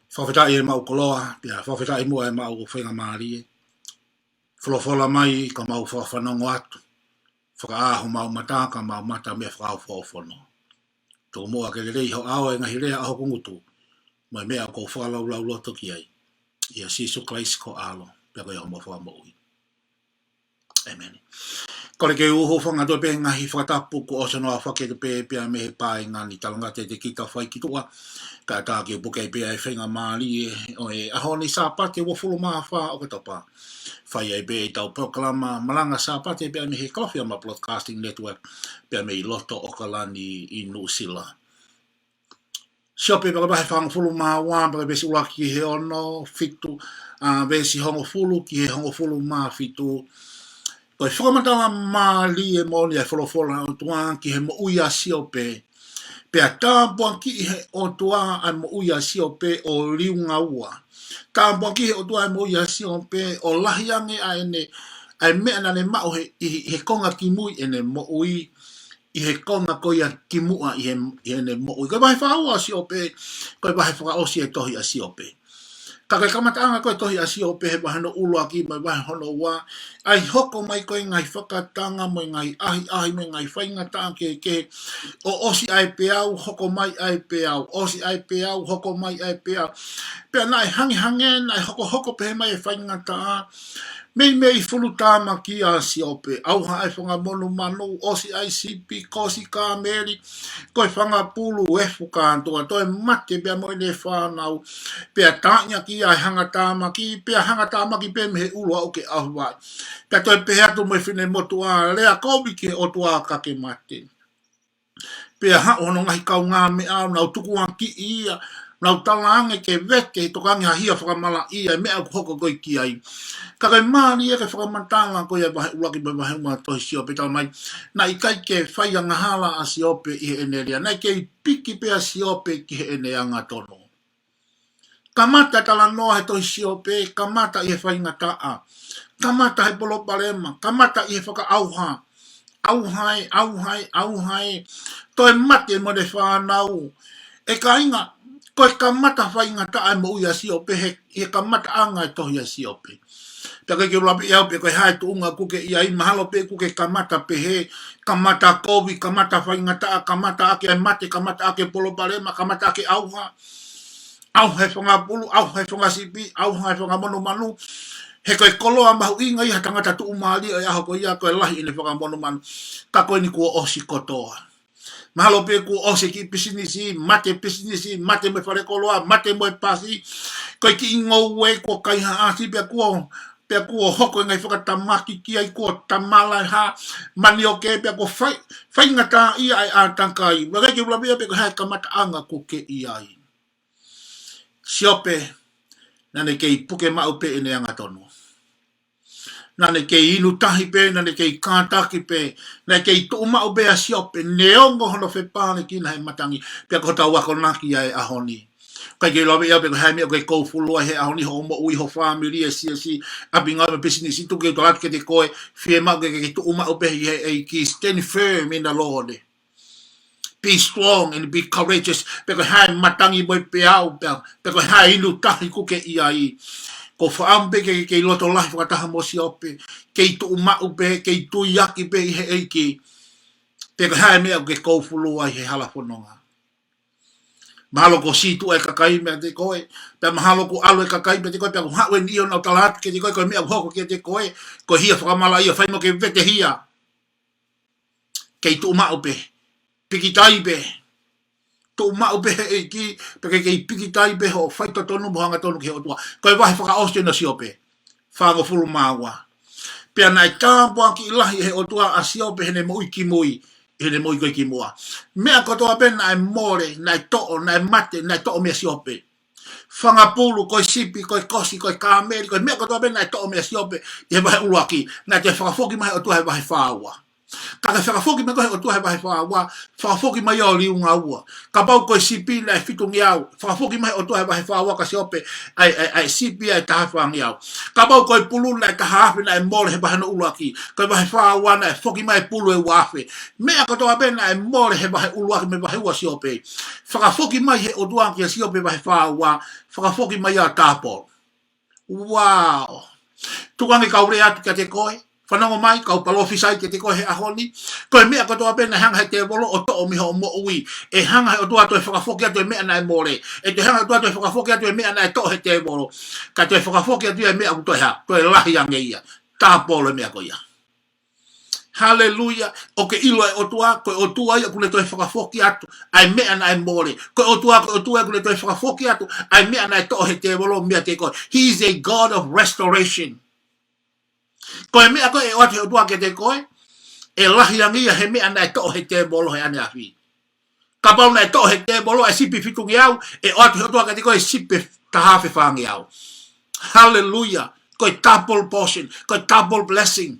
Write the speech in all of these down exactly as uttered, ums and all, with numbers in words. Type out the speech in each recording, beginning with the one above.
Fakafetaʻi ʻemau koloa, pea fakafetaʻi muʻa ʻemau faingamālie. Folofola mai ka mau fakafanongo atu. Fakaʻā homau mata ka mau mata mei he fakaʻofoʻofa. Tuku muʻa ke lelei ho ʻao ʻi he ngaahi lea ʻa hoku ngutu, mo e meʻa ʻoku ou fakalaulauloto ki ai. ʻIa Sīsū Kalaisi ko ho ʻAlo, pea ko homau Fakamoʻui. ʻĒmeni. Kole ke u hūfanga atu pē he ngaahi fakatapu kuo ʻosi hono aofaki atu pē pea mei he paenga ni, talangata ʻiate kita fai ki tuʻa, kae ʻatā ke u puke pē ʻa e faingamālie ʻo e ʻaho ni, Sāpate uofulu mā fā ʻOkatopa. Fai ai pē ʻetau polokalama malanga Sāpate pea mei he Kalofiama Broadcasting Network, pea mei loto ʻAokalani ʻi Nuʻusila. Siope pea ko e vahe fāngofulu mā ua, pea ko e veesi ʻuluaki ki he ono, fitu, ʻa, veesi hongofulu ki he hongofulu mā fitu. Ko e fakamatala mālie moʻoni ʻa e folofola ʻa e ʻOtua ki he moʻui ʻa Siope. Pea tāpuakiʻi ʻe he ʻOtua ʻa e moʻui ʻa Siope ʻo liunga ua. Tāpuakiʻi ʻe he ʻOtua ʻa e moʻui ʻa Siope ʻo lahi ange ʻa ʻene, ʻa e meʻa naʻa ne maʻu he, ʻi, ʻi he konga kimui ʻene moʻui, ʻi he konga ko ia kimuʻa ʻi he, ʻi heʻene moʻui. Ko e vahe fā ua ʻo Siope, ko e vahe fakaʻosi ʻo e tohi ʻa Siope. Ka ko e kamataʻanga ko ē ʻo e tohi ʻa Siope, he vahe hono ʻuluaki mo e vahe hono ua, ʻa e hoko mai ko ē ngaahi fakatanga mo e ngaahi ʻahiʻahi mo e ngaahi faingataʻa kehekehe, ʻo ʻosi ʻa e peau, hoko mai ʻa e peau, ʻosi ʻa e peau, hoko mai ʻa e peau. Pea naʻe hangehangē, naʻe hokohoko pehē mai e faingataʻa, meimei fulutāmaki ʻa Siope, ʻauha ʻa e fanga monumanu, ʻosi ʻa e sipi, kosi kāmeli, ko e fanga pulu, efu kātoa, toe mate pea mo ʻene fānau, pea tāʻiaki ʻa e hangatāmaki, pea hangatāmaki pē mei he ʻulu aʻu ki he ʻauvaʻe. Pea toe pehē atu mo e finemotuʻa, lea kovi ki he ʻOtua ka ke mate. Pea haʻu hono ngaahi kaungāmeʻa, nau tukuakiʻi ia, nau talaange ke vete, tokanga ange ha hia fakamalaʻia, ʻa e meʻa ʻoku hoko ko ē ki ai. Ka ko e mālie ko ē ʻa e fakamatala ko ia ʻa e vahe ʻuluaki mo e vahe ua ʻo e tohi ʻa Siope, talamai, naʻe ʻikai ke fai angahala ʻa Siope ʻi heʻene lea, naʻe kei piki pē ʻa Siope ki heʻene angatonu. Kamata talanoa he tohi ʻa Siope, kamata ʻi he faingataʻa, kamata he palopalema, kamata ʻi he fakaʻauha. ʻAuha ē, ʻauha ē, ʻauha ē. Toe mate mo ʻene fānau. ʻE kāinga, ko e kamata faingataʻa ʻa e moʻui ʻa Siope he, he kamataʻanga ʻo e tohi ʻa Siope. Pea ʻoku ʻikai ke u lave ʻe au pe ko e hā e tuʻunga ʻoku ke ʻi ai, mahalo pē ʻoku ke kamata pehē, kamata kovi, kamata faingataʻa, kamata ʻaki ʻa e mate, kamata ʻaki e palopalema, kamata ʻaki e ʻauha. ʻAuha e fanga pulu, ʻauha e fanga sipi, ʻauha e fanga monumanu. He ko e koloa mahuʻinga ia ha tangata tuʻumālie ʻo e ʻaho ko ia, ko e lahi ʻene fanga monumanu. Ka ko eni kuo ʻosi kotoa. Mahalo pē kuo ʻosi e kiʻi pisinisi, mate pisinisi, mate mo e fale koloa, mate mo e pasi. Ko e kiʻi ngoue kuo kaihaʻasi, pea kuo, pea kuo hoko e ngaahi fakatamaki ki ai, kuo tamala e hā, manioke, pea kuo fai, faingataʻaʻia ʻa e ʻātakai. ʻOku ʻikai ke u lave ia pe ko e hā e kamataʻanga ʻoku ke ʻi ai. Siope, naʻa ne kei puke maʻu pē ʻene angatonu. Naʻa ne kei inu tahi pē, naʻa ne kei kātaki pē, naʻe kei tuʻu maʻu pē ʻa Siope, neongo hono fepālangi ki he matangi, pea ko hotau akonaki ʻa e ʻaho ni. ʻOku ʻikai ke u lave ʻe au pe ko e hā e meʻa ʻoku ke koufulu ai he ʻaho ni, hoʻo moʻui, ho fāmili, e siasi, ʻapi ngāue mo e pisinisi, tuku ke u tala atu kiate koe, fiemaʻu ke ke tuʻu maʻu pē ʻi he ʻEiki, stand firm in the Lord. Be strong and be courageous. Pe ko e hā e matangi mo e peau, pe, pe ko e hā e inu tahi ʻoku ke ʻi ai. ʻOku ou fakaʻamu pē ke, ke, ke loto lahi fakataha mo Siope. Kei tuʻu maʻu pē, kei tuiaki pē ʻi he ʻEiki. Pe ko e hā e meʻa ʻoku ke koufulu ai he hala fononga. Mahalo kuo sītuʻa e kakai meiate koe. Pea mahalo kuo ʻalu e kakai meiate koe, pea kuo haʻu e niʻihi ʻo nau tala atu kiate koe, ko e meʻa ʻoku hoko kiate koe, ko e hia fakamalaʻia, fai mo ke vete hia. Kei tuʻu maʻu pē. Pikitai pē. Tuʻu maʻu pē he ʻEiki, pea ke kei pikitai pē hoʻo faitotonu mo e angatonu ki he ʻOtua. Ko e vahe fakaʻosi ʻeni ʻo Siope. Fāngofulu mā ua. Pea naʻe tāpuakiʻi lahi ʻe he ʻOtua ʻa Siope heʻene moʻui kimui, heʻene moʻui ko ē kimuʻa. Meʻa kotoa pē naʻe mole, naʻe toʻo, naʻe mate, naʻe toʻo meia Siope. Fanga pulu, ko e sipi, ko e kosi, ko e kāmeli, ko e meʻa kotoa pē naʻe toʻo meia Siope ʻi he vahe ʻuluaki, naʻe toe fakafoki mai ʻe he ʻOtua he vahe fā ua. Ka ke fakafoki mai ko ē he ʻOtua he vahe fā ua, fakafoki mai ʻo liunga ua. Kapau ko e sipi naʻe fitungeau, fakafoki mai he ʻOtua he vahe fā ua kia Siope ʻa e, ʻa e, ʻa e sipi ʻa e taha fāngeau. Kapau ko e pulu naʻe taha afe naʻe mole he vahe hono ʻuluaki, ko e vahe fā ua naʻe foki mai e pulu ʻe ua afe. Meʻa kotoa pē naʻe mole he vahe ʻuluaki mo e vahe ua ʻa Siope, fakafoki mai he ʻOtua kia Siope vahe fā ua, fakafoki mai ʻo tāpolo. Wow. Tuku ange kau lea atu kiate koe, fanongo mai, kau palōfisai kiate koe he ʻaho ni. Ko e meʻa kotoa pē naʻe hanga he tēvolo ʻo toʻo mei hoʻo moʻui, ʻe hanga he ʻOtua ʻo toe fakafoki atu e meʻa naʻe mole. ʻE toe hanga he ʻOtua ʻo toe fakafoki atu e meʻa naʻe toʻo he tēvolo, kae toe fakafoki atu e meʻa ʻoku toe hā, toe lahi ange ia. Tāpolo e meʻa ko ia. Haleluia. ʻOku ke ʻilo e ʻOtua, ko e ʻOtua ia ʻoku ne toe fakafoki atu ʻa e meʻa naʻe mole. Ko e ʻOtua, ko e ʻOtua ia ʻoku ne toe fakafoki atu ʻa e meʻa naʻe toʻo he tēvolo meiate koe. He is a God of restoration. Ko e meʻa ko ē ʻe ʻoatu he ʻOtua kiate koe, ʻe lahi ange ia he meʻa naʻe toʻo he tēvolo he ʻaneafi. Kapau naʻe toʻo he tēvolo e sipi fitungeau, ʻe ʻoatu he ʻOtua kiate koe e sipi taha afe fāngeau. Haleluia. Ko e double portion, ko e double blessing.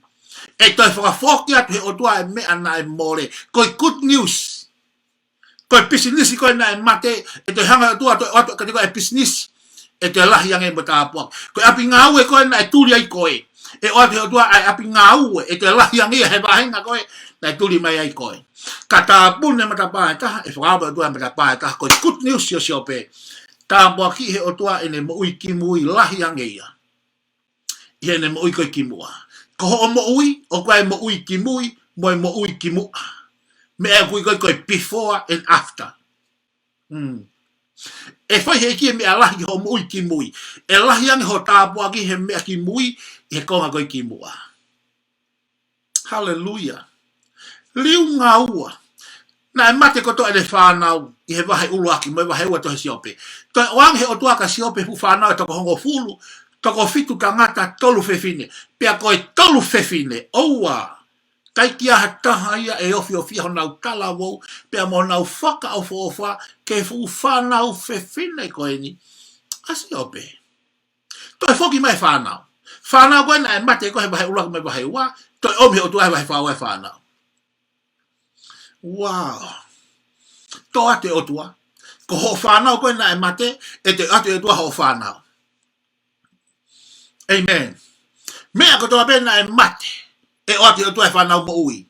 ʻE toe fakafoki atu he ʻOtua e meʻa naʻe mole. Ko e good news. Ko e pisinisi ko ē naʻe mate, ʻe toe hanga he ʻOtua ʻo toe ʻoatu kiate koe e pisinisi, ʻe toe lahi ange mo tāpuaki. Ko e ʻapi ngāue ko ē naʻe tuli ai koe, ʻe ʻoatu he ʻOtua ʻa e ʻapi ngāue, ʻe toe lahi ange ia he vāhenga ko ē naʻe tuli mai ai koe. Ka tāpuni e matapā ʻe taha, ʻe fakaava he ʻOtua e matapā ʻe taha. Ko e good news ʻo Siope. Tāpuakiʻi he ʻOtua ʻene moʻui kimui, lahi ange ia ʻi heʻene moʻui ko ē kimuʻa. Ko hoʻo moʻui, ʻoku ʻi ai e moʻui kimui mo e moʻui kimuʻa. Meʻa ʻoku ui ko ē ko e before and after. Mm. ʻE fai he ʻEiki e meʻa lahi ki hoʻo moʻui kimui. ʻE lahi ange hoʻo tāpuaki he meʻa kimui ʻi he konga ko ē kimuʻa. Haleluia. Liunga ua. Naʻe mate kotoa ʻene fānau ʻi he vahe ʻuluaki mo e vahe ua ʻo e tohi ʻa Siope. Toe ʻoange he ʻOtua kia Siope e fuʻu fānau ʻe toko hongofulu, toko fitu tangata, tolu fefine. Pea ko e tolu fefine, ʻoua, ʻikai ke ʻi ai ha taha ia ʻe ofiofi honau talavou pea mo honau fakaʻofoʻofa ki he fuʻu fānau fefine ko eni ʻa Siope. Toe foki mai e fānau. Fānau ko ē naʻe mate ko ē he vahe ʻuluaki mo e vahe ua, toe ʻomi he ʻOtua he vahe fā ua e fānau. Wow. Toe ʻoatu e ʻOtua. Ko hoʻo fānau ko ē naʻe mate, ʻe toe ʻoatu e ʻOtua hoʻo fānau. Amen. Meʻa kotoa pē naʻe mate, ʻe ʻoatu he ʻOtua e fānau moʻui.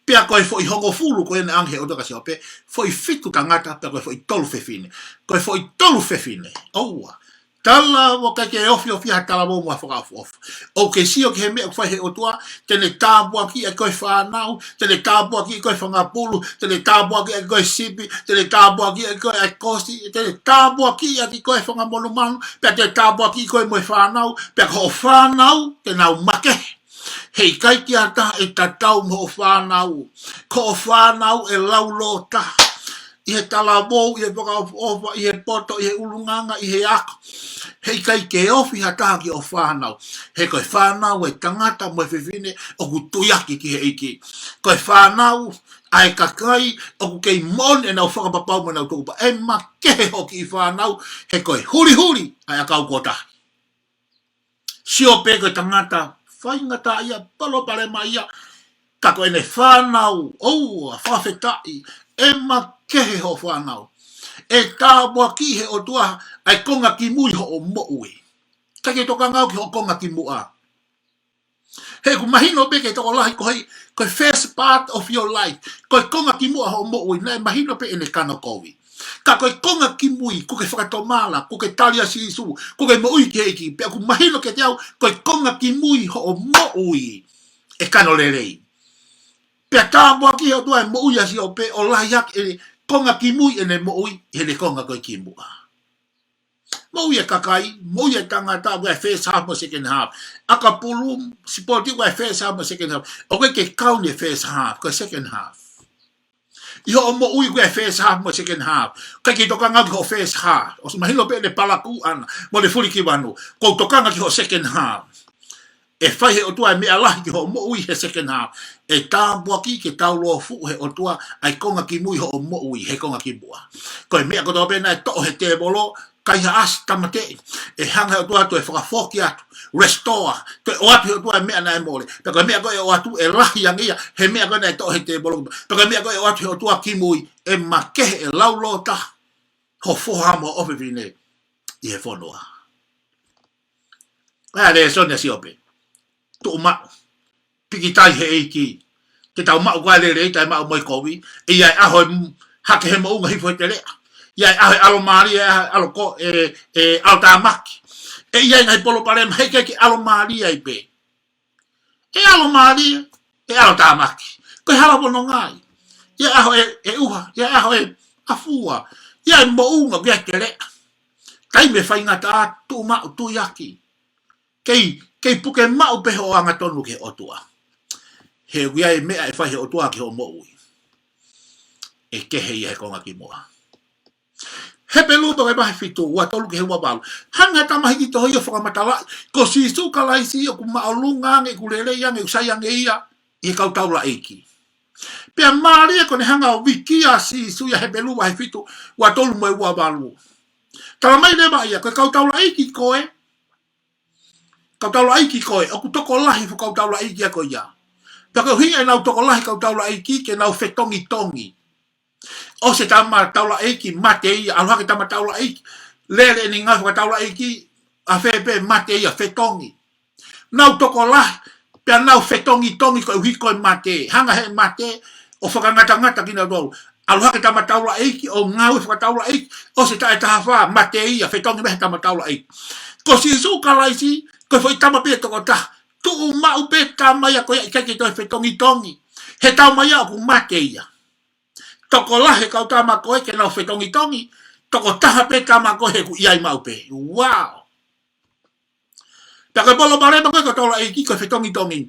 Pea ko e foʻi hongofulu ko ē naʻe ʻoange he ʻOtua kia Siope, foʻi fitu tangata, pea ko e foʻi tolu fefine. Ko e foʻi tolu fefine, ʻoua, talavou, ʻikai ke ofiofi ha talavou mo ha fakaʻofoʻofa. ʻOku ke sio ki he meʻa ʻoku fai he ʻOtua, te ne tāpuakiʻi ʻaki koe e fānau, te ne tāpuakiʻi ʻaki koe e fanga pulu, te ne tāpuakiʻi ʻaki koe e sipi, te ne tāpuakiʻi ʻaki koe e kosi, te ne tāpuakiʻi ʻaki koe e fanga monumanu, pea te ne tāpuakiʻi koe mo e fānau, pea ko hoʻo fānau te nau makehe. He ʻikai ke ʻi ai ha taha ʻe tatau mo hoʻo fānau. Ko hoʻo fānau ʻe laulōtaha ʻi he talavou, ʻi he fakaʻofoʻofa, ʻi he poto, ʻi he ʻulungaanga, ʻi he ako. He ʻikai ke ofi ha taha ki hoʻo fānau. He ko e fānau ʻa e tangata mo e fefine ʻoku tuiaki ki he ʻEiki. Ko e fānau ʻa e kakai ʻoku kei moʻoni ʻenau fakapapau mo ʻenau tukupā. ʻE makehe hoʻo kiʻi fānau, he ko e hulihuli ʻa e ʻakau kuo tahi. Siope ko e tangata faingataʻaʻia, palopalemaʻia, ka ko ʻene fānau, ʻoua, fakafetaʻi, ʻe makehe hoʻo fānau. ʻE tāpuakiʻi he ʻOtua ʻa e konga kimui hoʻo moʻui. ʻIkai ke tokanga au ki hoʻo konga kimuʻa. He ʻoku mahino pē ki he tokolahi ko e, ko e first part of your life, ko e konga kimuʻa hoʻo moʻui, naʻe mahino pē ʻene kanokovi. Ka ko e konga kimui, kuo ke fakatomala, kuo ke tali ʻa Sīsū, kuo ke moʻui ki he ʻEiki, pea ʻoku mahino kiate au, ko e konga kimui hoʻo moʻui ʻe kano lelei. Pea tāpuakiʻi he ʻOtua e moʻui ʻa Siope ʻo lahi hake e konga kimui ʻene moʻui ʻi heʻene konga ko ē kimuʻa. Moʻui e kakai, moʻui e tangata, ʻoku ʻi ai e first half mo e second half. ʻAkapulu, sipoti, ʻoku ʻi ai e first half mo e second half. ʻOku ʻikai ke kau eni e first half, ko e second half. ʻI hoʻo moʻui ʻoku ʻi ai e first half mo e second half. ʻIkai ke tokanga ki hoʻo first half. ʻOsi mahino pē ʻene palakū ʻana mo ʻene fulikivanu. ʻOku ou tokanga ki hoʻo second half. ʻE fai he ʻOtua e meʻa lahi ki hoʻo moʻui he second half. ʻE tāpuakiʻi ke taulōfuʻu he ʻOtua ʻa e konga kimui hoʻo moʻui he konga kimuʻa. Ko e meʻa kotoa pē naʻe toʻo he tēvolo, Kai ha ʻasi tāmateʻi, ʻe hanga he ʻOtua ʻo toe fakafoki atu, restore, toe ʻoatu he ʻOtua e meʻa naʻe mole. Pea ko e meʻa ko ē ʻe ʻoatu ʻe lahi ange ia he meʻa ko ē naʻe toʻo he tēvolo. Pea ko e meʻa ko ē ʻe ʻoatu he ʻOtua kimui, ʻe makehe, ʻe laulōtaha ho foha mo ho ʻofefine ʻi he fonua. ʻA e lēsoni ʻa Siope. Tuʻu maʻu. Pikitai he ʻEiki. Te tau maʻu ko ā e lelei, taʻe maʻu mo e kovi. ʻE ʻi ai e ʻaho ʻe m-, hake he moʻunga, hifo he teleʻa. ʻI ai e ʻaho ʻe ʻalomālie, ʻe ʻi ai e ʻaho ʻe ʻalo ko-, ʻe, ʻe ʻalotāmaki. ʻE ʻi ai e ngaahi palopalema he ʻikai ke ʻalomālie ai pē. ʻE ʻalomālie, ʻe ʻalotāmaki. Ko e hala fononga ia. ʻI ai e ʻaho ʻe, ʻe ʻuha, ʻi ai e ʻaho ʻe afua. ʻI ai e moʻunga, ʻi ai e teleʻa. Taimi ʻe faingataʻa, tuʻu maʻu, tuiaki. Kei, kei puke maʻu pē hoʻo angatonu ki he ʻOtua. He ʻoku ʻi ai e meʻa ʻe fai he ʻOtua ki hoʻo moʻui, ʻe kehe ia he konga kimuʻa. Hepelū pē ko e vahe fitu, ua tolu ki he ua valu. Hanga ʻe he tama hiki tohi ʻo fakamatalaʻi ko Sīsū Kalaisi ʻoku māʻolunga ange, ʻoku lelei ange, ʻoku sai ange ia ʻi he kau taulaʻeiki. Pea mālie ko ʻene hanga ʻo vikia ʻa Sīsū ʻia Hepelū vahe fitu, ua tolu mo e ua valu. Talamai leva ia, ko e kau taulaʻeiki ko ē, kau taulaʻeiki ko ē, ʻoku tokolahi e fuʻu kau taulaʻeiki ia ko ia. Pea koeʻuhi ʻenau tokolahi e kau taulaʻeiki ke nau fetongitongi. ʻOsi e tama taulaʻeiki, mate ia, ʻalu hake e tama taulaʻeiki, lele ʻene ngāue fakataulaʻeiki, ʻafē pē, mate ia, fetongi. Nau tokolahi, pea nau fetongitongi koeʻuhi ko e mate. Hanga he mate ʻo fakangatangata kinautolu. ʻAlu hake e tama taulaʻeiki ʻo ngāue fakataulaʻeiki, ʻosi e taʻu ʻe taha fā, mate ia, fetongi mai he tama taulaʻeiki. Ko Sīsū Kalaisi, ko e foʻi tama pē ia ʻe toko taha, tuʻu maʻu pē e tama ia ko ia, ʻikai ke toe fetongitongi. He taumaiā ʻoku mate ia. Tokolahi e kau tama ko ē ke nau fetongitongi, toko taha pē e tama ko ē he ʻoku ʻi ai maʻu pē. Wow! Pea ko e palopalema ko ē ʻo e kau taulaʻeiki ko e fetongitongi.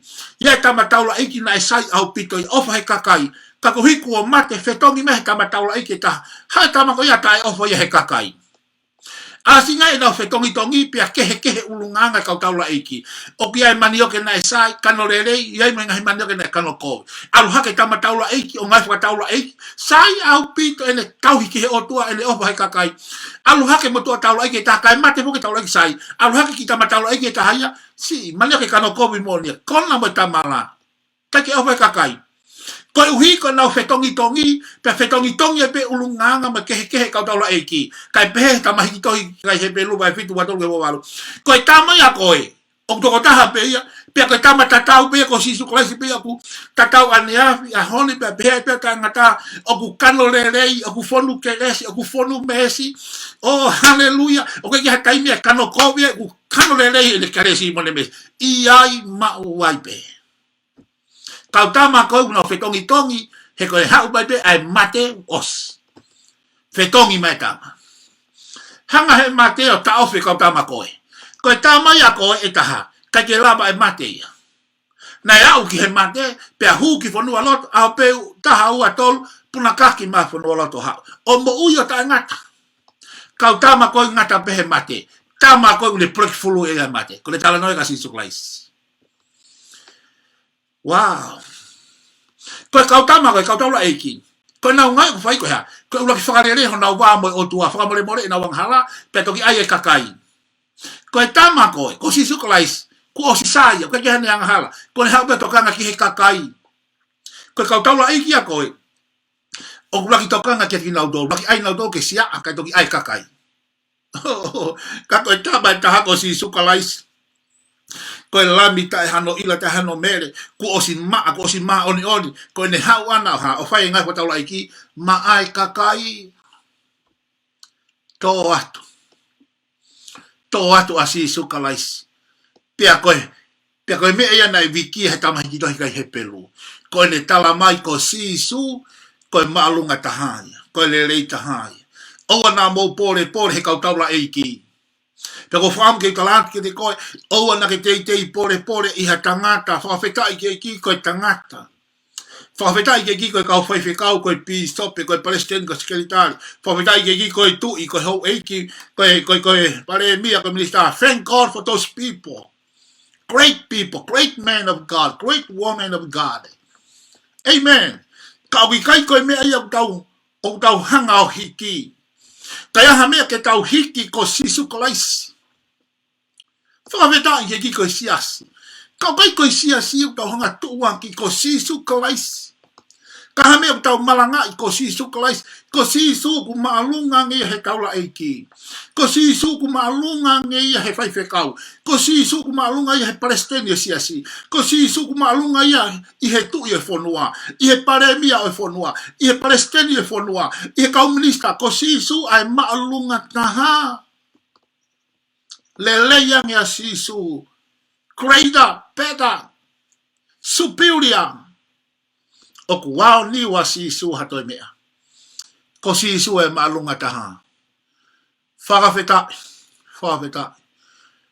ʻI ai e tama taulaʻeiki naʻe sai ʻaupito, ʻi ai e ʻofa he kakai. Ka koeʻuhi kuo mate, fetongi mai he tama taulaʻeiki ʻe taha. Hā e tama ko ia taʻeʻofa ia he kakai? ʻAsi ange ʻenau fetongitongi pea kehekehe e ʻulungaanga e kau taulaʻeiki. ʻOku ʻi ai e manioke naʻe sai, kano lelei, ʻi ai mo e ngaahi manioke naʻe kano kovi. ʻAlu hake e tama taulaʻeiki ʻo ngāue fakataulaʻeiki, sai ʻaupito ʻene tauhi ki he ʻOtua, ʻene ʻofa he kakai. ʻAlu hake e motuʻa taulaʻeiki ʻe taha, kae mate foki e taulaʻeiki sai. ʻAlu hake e kiʻi tama taulaʻeiki ʻe taha ia, siʻi manioke kano kovi moʻoni ia, kona mo e tama lā. ʻIkai ke ʻofa he kakai. Koeʻuhi ko ʻenau fetongitongi, pea fetongitongi ai pē e ʻulungaanga mo e kehekehe e kau taulaʻeiki. Kae pehē ʻe he tama hiki tohi ʻi he Hepelū vahe fitu, ua tolu ki he ua valu. Ko e tama ia ko ē, ʻoku toko taha pē ia, pea ko e tama tatau pē ia, ko Sīsū Kalaisi pē ia ʻoku tatau ʻaneafi, ʻaho ni, pea pehē pē ʻa e tangata, ʻoku kano lelei, ʻoku fonu kelesi, ʻoku fonu meesi. ʻOi, haleluia. ʻOku ʻikai ha taimi ʻe kano kovi ai, ʻoku kano lelei ʻene kelesi mo ʻene meesi. ʻI ai maʻu ai pē. Kau tama ko ē ʻoku nau fetongitongi, he ko e haʻu mai pē ʻa e mate, ʻosi. Fetongi mai e tama. Hanga he mate ʻo taʻofi e kau tama ko ē. Ko e tama ia ko ē ʻe taha, ʻikai ke lava e mate ia. Naʻe aʻu ki he mate, pea hū ki fonualoto, ʻaho pē ʻe taha, ua, tolu, punakaki mai fonualoto, haʻu ʻo moʻui ʻo taʻengata. Kau tama ko ē ngata pē he mate. Tama ko ē ʻoku ne breakthrough ʻi he mate. Ko e talanoa ia ʻa Sīsū Kalaisi. Wow. Ko e kau tama, ko e kau taulaʻeiki, ko ʻenau ngāue ʻoku fai ko e hā? Ko e ʻuluaki fakalelei honau vā mo e ʻOtua, fakamolemoleʻi ʻenau angahala, pea toki ʻai e kakai. Ko e tama ko ē, ko Sīsū Kalaisi, kuo ʻosi sai ia, ʻoku ʻikai ke ʻi ai haʻane angahala, ko ʻene haʻu pē ʻo tokanga ki he kakai. Ko e kau taulaʻeiki ia ko ē, ʻoku ʻuluaki tokanga kiate kinautolu, ʻuluaki ʻai kinautolu ke siaʻa, kae toki ʻai e kakai. Ka ko e tama ʻe taha ko Sīsū Kalaisi, ko e Lami taʻe hano ʻila, taʻe hano mele, kuo ʻosi maʻa, kuo ʻosi māʻoniʻoni, ko ʻene haʻu ʻana ʻo hā? ʻO fai e ngāue fakataulaʻeiki maʻa e kakai. Tō atu. Tō atu ʻa Sīsū Kalaisi. Pea ko e, pea ko e meʻa ia naʻe vikia he tama hiki tohi ʻi he Hepelū. Ko ʻene talamai ko Sīsū, ko e māʻolunga taha ia, ko e lelei taha ia. ʻOua naʻa mou pōlepole he kau taulaʻeiki. Pea ʻoku ou fakaʻamu ke u tala atu kiate koe, ʻoua naʻa ke teitei pōlepole ʻi ha tangata, fakafetaʻi ki he ʻEiki ko e tangata. Fakafetaʻi ki he ʻEiki ko e kau faifekau, ko e pīsope, ko e palesiteni, ko e sekelitali. Fakafetaʻi ki he ʻEiki ko e tuʻi, ko e houʻeiki, ko e, ko e, ko e palēmia, ko e minisitā. Thank God for those people. Great people, great man of God, great woman of God. Amen. Ka ʻoku ʻikai ko e meʻa ia ʻoku tau, ʻoku tau hanga ʻo hiki. Ka ʻi ai ha meʻa ke tau hiki ko Sīsū Kalaisi. Fakafetaʻi ki he ʻEiki ko e siasi. Ka ʻoku ʻikai ko e siasi ʻoku tau hanga ʻo tuʻuaki, ko Sīsū Kalaisi. Ka ha meʻa ʻoku tau malangaʻi, ko Sīsū Kalaisi. Ko Sīsū ʻoku māʻolunga ange ia he taulaʻeiki. Ko Sīsū ʻoku māʻolunga ange ia he faifekau. Ko Sīsū ʻoku māʻolunga ia he palesiteni ʻo e siasi. Ko Sīsū ʻoku māʻolunga ia ʻi he tuʻi ʻo e fonua, ʻi he palēmia ʻo e fonua, ʻi he palesiteni ʻo e fonua, ʻi he kau minisitā. Ko Sīsū ʻa e māʻolunga taha. Lelei ange ʻa Sīsū. Greater, better, superior. ʻOku aoniu ʻa Sīsū ha toe meʻa. Ko Sīsū ʻa e māʻolunga taha. Fakafetaʻi, fakafetaʻi.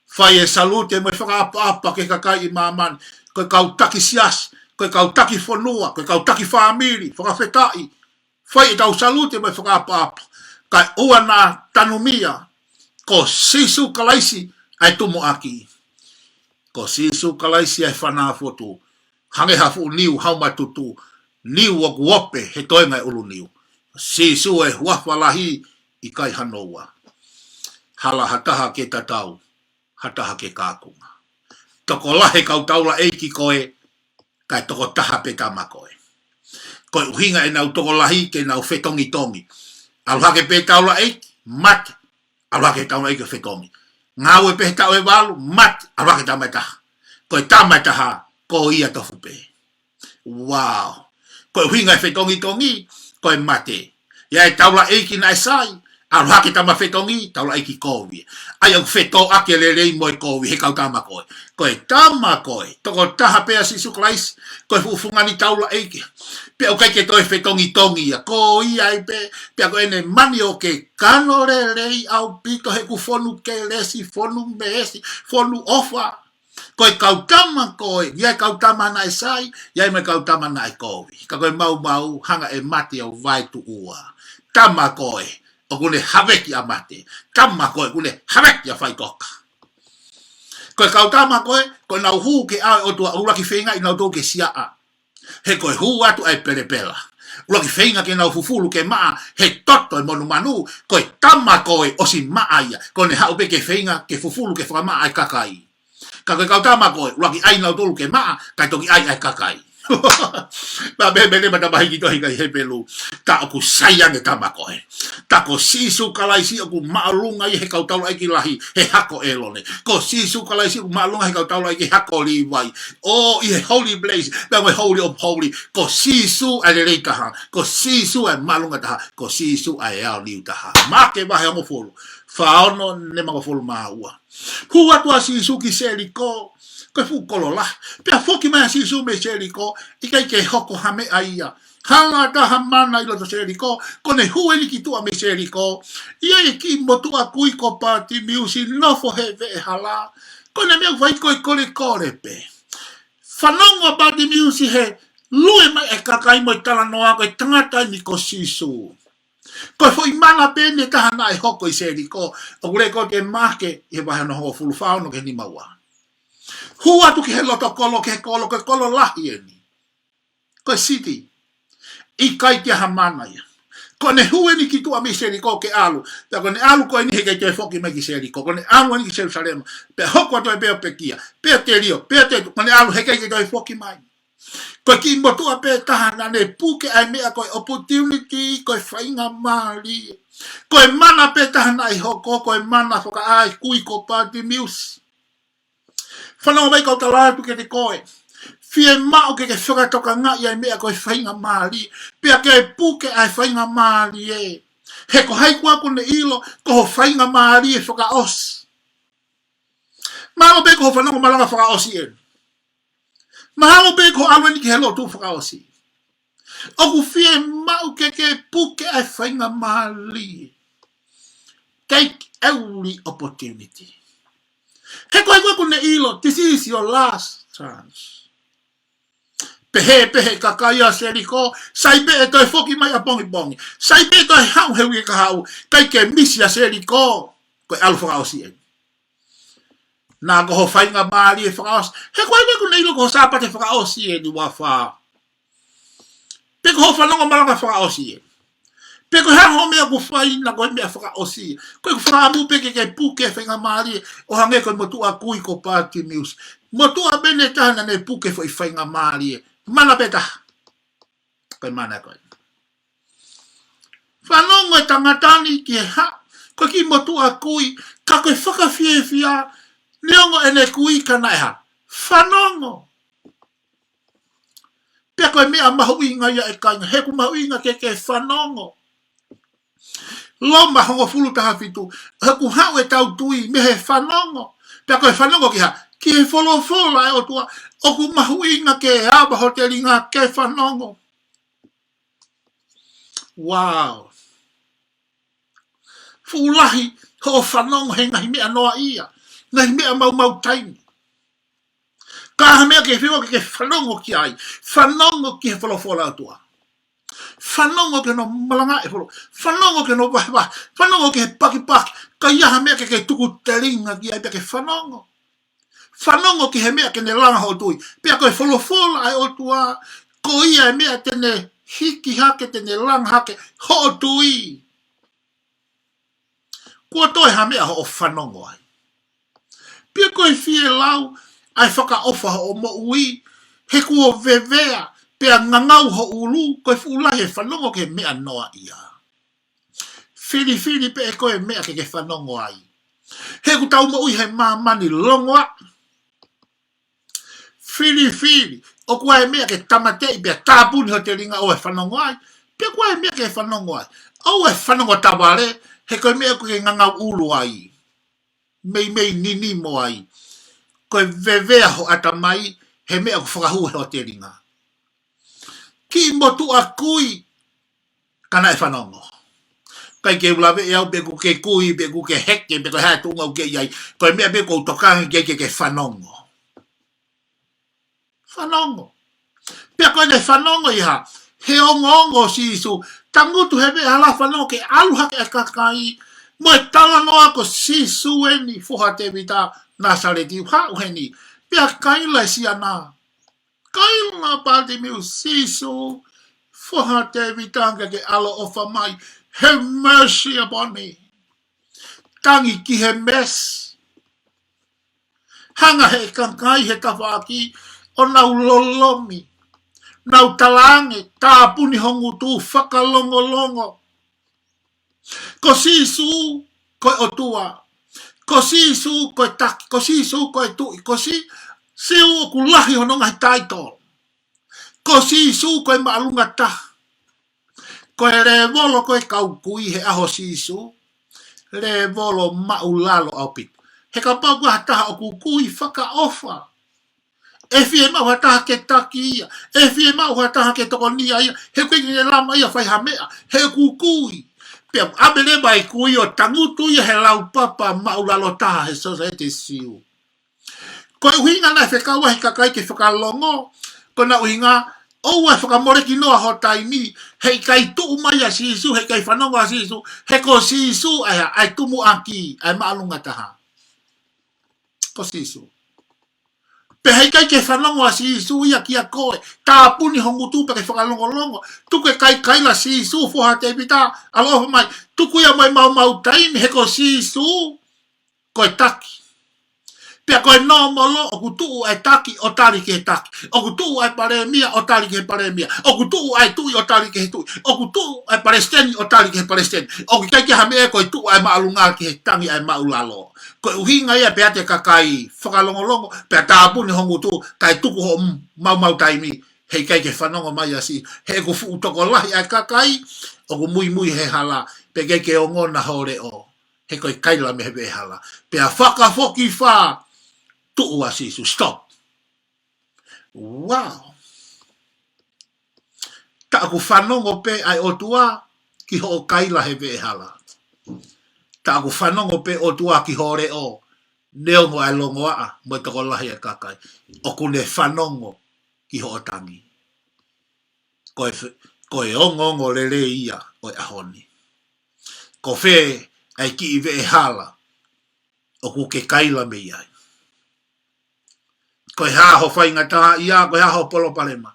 Fai e salute mo e fakaʻapaʻapa ki he kakai ʻi māmani. Ko e kau taki siasi, ko e kau taki fonua, ko e kau taki fāmili, fakafetaʻi. Fai ʻetau salute mo e fakaʻapaʻapa. Kae ʻoua naʻa tanumia, ko Sīsū Kalaisi ʻa e tumuʻaki. Ko Sīsū Kalaisi ʻa e fanāfotu. Hangē ha fuʻu niu haumātutu, niu ʻoku ope he toenga e ʻulu niu. Sīsū ʻa e huafa lahi, ʻikai hano ua. Hala ha taha ke tatau, ha taha ke kākunga. Tokolahi e kau taulaʻeiki ko ē, kae tokotaha pē tama ko ē. Ko e ʻuhinga ʻenau tokolahi ke nau fetongitongi. ʻAlu hake pē taulaʻeiki, mate, ʻalu hake taulaʻeiki ʻo fetongi. Ngāue pē he taʻu ʻe valu, mate, ʻalu hake tama ʻe taha. Ko e tama ʻe taha, ko ia tofu pē. Wow. Ko e ʻuhinga e fetongitongi, ko e mate. ʻI ai e taulaʻeiki naʻe sai, ʻalu hake tama fetongi, taulaʻeiki kovi. ʻA ia ʻoku fetōʻaki e lelei mo e kovi he kau tama ko ē. Ko e tama ko ē, tokotaha pē ʻa Sīsū Kalaisi, ko e fuʻu fungani taulaʻeiki. Pea ʻoku ʻikai ke toe fetongitongi ia, ko ia ai pē, pea ko ʻene mani ʻoku kano lelei ʻaupito he ʻoku fonu kelesi, fonu meesi, fonu ʻofa. Ko e kau tama ko ē, ʻi ai e kau tama naʻe sai, ʻi ai mo e kau tama naʻe kovi. Ka ko e maumau, hanga ʻe mate ʻo vaetuʻua. Tama ko ē, ʻoku ne haveki ʻa mate. Tama ko ē, ʻoku ne haveki ʻa faʻitoka. Ko e kau tama ko ē, ko ʻenau hū ki he ʻao ʻo e ʻOtua, ʻuluaki feinga ʻi nautolu ke siaʻa. He ko e hū atu ʻa e pelepela. ʻUluaki feinga ke nau fufulu ke maʻa he toto e monumanu, ko e tama ko ē ʻosi maʻa ia. Ko ʻene haʻu pē ke feinga ke fufulu ke fakamaʻa ʻa e kakai. Ka ko e kau tama ko ē, ʻuluaki ʻai nautolu ke maʻa, kae toki ʻai ʻa e kakai. Pea pehē mai e tama hiki tohi ʻi he Hepelū, tā ʻoku sai ange tama ko ē. Tā ko Sīsū Kalaisi ʻoku māʻolunga ia he kau taulaʻeiki lahi, he hako ʻo ʻĒlone. Ko Sīsū Kalaisi ʻoku māʻolunga he kau taulaʻeiki, he hako ʻo Līvai. ʻO ʻi he holy place, pea mo e holy of holy. Ko Sīsū ʻa e lelei taha. Ko Sīsū ʻa e māʻolunga taha. Ko Sīsū ʻa e aoniu taha. Maʻake vahe hongofulu. Fā ono, nima hongofulu mā ua. Hū atu ʻa Sīsū ki Selikō, ko e fuʻu kolo lahi. Pea foki mai ʻa Sīsū mei Selikō, ʻikai ke hoko ha meʻa ia. Hala ha taha mana ʻi loto Selikō, ko ʻene hū eni ki tuʻa mei Selikō. ʻI ai e kiʻi motuʻa kui ko Pātimiusi, nofo he veʻehala. Ko ʻene meʻa ʻoku fai ko e kolekole pē. Fanongo ʻa Pātimiusi he lue mai e kakai mo e talanoa ko e tangata ni ko Sīsū. Ko e foʻi mana pē eni ʻe taha naʻe hoko ʻi Selikō, ʻoku lēkooti ʻe Maʻake ʻi he vahe hono hongofulu, fā ono ki he nima ua. Hū atu ki he loto kolo, ki he kolo, ko e kolo lahi eni. Ko e city. ʻIkai ke ʻi ai ha mana ia. Ko ʻene hū eni ki tuʻa mei Selikō ke ʻalu. Pea ko ʻene ʻalu ko eni he ʻikai toe foki mai ki Selikō. Ko ʻene ʻalu eni ki Selusalema. Pea hoko atu ai pea pekia. Pea telio. Pea tetu. Ko ʻene ʻalu he ʻikai ke toe foki mai. Ko e kiʻi motuʻa pē taha naʻa ne puke ʻa e meʻa ko e opportunity, ko e faingamālie. Ko e mana pē taha naʻe hoko, ko e mana fakaʻā e kui ko Pātimiusi. Fanongo mai kau tala atu kiate koe. Fiemaʻu ke ke fakatokangaʻi ʻa e meʻa ko e faingamālie. Pea ke puke ʻa e faingamālie. He ko hai koā ʻoku ne ʻilo, ko ho faingamālie fakaʻosi. Mahalo pē ko ho fanongo malanga fakaʻosi eni. Mahalo pē ko ho ʻalu eni ki he lotu fakaʻosi. ʻOku fiemaʻu ke ke puke ʻa e faingamālie. Take every opportunity. He ko hai koā ʻoku ne ʻilo, this is your last chance. Pehē, pehē kakai ʻa Selikō, sai pē ʻe toe foki mai ʻapongipongi. Sai pē ʻe toe haʻu he uike kahaʻu, ʻikai ke misi ʻa Selikō, ko e ʻalu fakaʻosi eni. Naʻa ko ho faingamālie fakaʻosi. He ko hai koā ʻoku ne ʻilo ko ho Sāpate fakaʻosi eni, ua fā. Pe ko ho fanongo malanga fakaʻosi eni. Pe ko e hā hoʻo meʻa ʻoku fai na ko e meʻa fakaʻosi. Ko e fakaʻamu pē ke ke puke faingamālie, ʻo hangē ko e motuʻa kui ko Patimiusi. Motuʻa pē ʻe taha naʻa ne puke foʻi faingamālie. Mana pē taha. Ko e mana ko ē. Fanongo e tangata ni ki he hā, ko e kiʻi motuʻa kui, ka ko e fakafiefia, neongo ʻene kui ka naʻe hā. Fanongo. Pea ko e meʻa mahuʻinga ia ʻe kāinga, he ʻoku mahuʻinga ke ke fanongo. Loma hongofulu taha fitu, he ʻoku haʻu ʻetau tui mei he fanongo. Pea ko e fanongo ki he hā, ki he folofola ʻa e ʻOtua, ʻoku mahuʻinga ke ava ho telinga ke fanongo. Wow. Fuʻu lahi hoʻo fanongo he ngaahi meʻa noaʻia, ngaahi meʻa maumau taimi. Ka ha meʻa ke fiemaʻu ke ke fanongo ki ai, fanongo ki he folofola ʻa e ʻOtua. Fanongo ki hono malangaʻi e folo, fanongo ki hono vahevahe, fanongo ki he pakipaki, ka ʻi ai ha meʻa ke ke tuku telinga ki ai pea ke fanongo. Fanongo ki he meʻa ke ne langa hoʻo tui. Pea ko e folofola ʻa e ʻOtua, ko ia e meʻa te ne hiki hake, te ne langa hake hoʻo tui. Kuo toe ha meʻa hoʻo fanongo ai. Pea ko e fielau ʻa e fakaʻofa hoʻo moʻui, he kuo vevea, pea ngangau ho ʻulu, ko e fuʻu lahi e fanongo ki he meʻa noaʻia. Filifili pē ʻe koe e meʻa ke ke fanongo ai. He ʻoku tau moʻui he māmani longoaʻa. Filifili, ʻoku ʻi ai e meʻa ke tāmateʻi pea tāpuni ho telinga ʻo e fanongo ai, pea ʻoku ʻi ai e meʻa ke fanongo ai. ʻOua ʻe fanongo tavale, he ko e meʻa ʻoku ke ngangau ʻulu ai. Meimei ninimo ai. Ko e vevea ho ʻatamai, he meʻa ʻoku fakahū he ho telinga. Kiʻi motuʻa kui, ka naʻe fanongo. ʻIkai ke u lave ʻe au pe ʻoku ke kui, pe ʻoku ke heke, pe ko e hā e tuʻunga ʻoku ke ʻi ai. Ko e meʻa pē ʻoku ou tokanga ki ai ke ke fanongo. Fanongo. Pea ko ʻene fanongo ʻi he hā, he ongoongo ʻo Sīsū, tangutu he veʻehala fanongo ke ʻalu hake e kakai, mo e talanoa ko Sīsū eni foha Tēvita Nāsaleti ʻoku haʻu heni, pea kaila e siana. Kaila Patimiu, Sīsū, foha Tēvita, ka ke ʻaloʻofa mai. Have mercy upon me. Tangi ki he mess. Hanga he kakai he tafaʻaki ʻo nau lolomi. Nau talaange, tāpuni ho ngutu, fakalongolongo. Ko Sīsū, ko e ʻOtua. Ko Sīsū, ko e taki. Ko Sīsū, ko e tuʻi. Ko Sī-, Sīsū ʻoku lahi hono ngaahi title. Ko Sīsū, ko e māʻolunga taha. Ko e lēvolo ko e kau kui he ʻaho Sīsū. Lēvolo māʻulalo ʻaupito. He kapau ko ha taha ʻoku kui fakaʻofa. ʻE fiemaʻu ha taha ke taki ia. ʻE fiemaʻu ha taha ke tokonia ia. He ʻoku ʻikai ke lava ia fai ha meʻa. He ʻoku kui. Pea ʻave leva e kui ʻo tangutu ia he laupapa māʻulalo taha he sōsaieti Siu. Ko e ʻuhinga naʻe fekauʻaki e kakai ke fakalongo. Ko ʻena ʻuhinga, ʻoua ʻe fakamoleki noa ho taimi. Heʻikai tuʻu mai ʻa Sīsū, heʻikai fanongo ʻa Sīsū. He ko Sīsū ʻa e, ʻa e tumuʻaki, ʻa e māʻolunga taha. Ko Sīsū. Pea heʻikai ke fanongo ʻa Sīsū ia kia koe. Tāpuni ho ngutu pea ke fakalongolongo. Tuku e kaikaila Sīsū, foha Tēvita, ʻaloʻofa mai. Tuku ia mo e maumau taimi he ko Sīsū, ko e taki. Pea ko e nōmolo ʻoku tuʻu ʻa e taki ʻo tali ki he taki. ʻOku tuʻu ʻa e palēmia ʻo tali ki he palēmia. ʻOku tuʻu ʻa e tuʻi ʻo tali ki he tuʻi. ʻOku tuʻu ʻa e palesiteni ʻo tali ki he palesiteni. ʻOku ʻikai ke ha meʻa ko e tuʻu ʻa e māʻolunga ki he tangi ʻa e māʻulalo. Ko e ʻuhinga ia pea te kakai fakalongolongo, pea tāpuni ho ngutu, kae tuku hoʻo maumau taimi, heʻikai ke fanongo mai ʻa Sī, he ʻoku fuʻu tokolahi ʻa e kakai, ʻoku muimui he hala, pea ʻikai ke ongona ho leʻo, he ko e kaila mei he veʻehala. Pea fakafokifā, tuʻu ʻa Sīsū, stop. Wow. Tā ʻoku fanongo pē ʻa e ʻOtua ki hoʻo kaila he veʻehala. Tā ʻoku fanongo pē ʻOtua ki ho leʻo, neongo ʻa e longoaʻa mo e tokolahi ʻa e kakai. ʻOku ne fanongo ki hoʻo tangi. Ko e fe-, ko e ongoongo lelei ia ʻo e ʻaho ni. Ko fē ʻa e kiʻi veʻehala ʻoku ke kaila mei ai. Ko e hā ho faingataʻaʻia, ko e hā ho palopalema.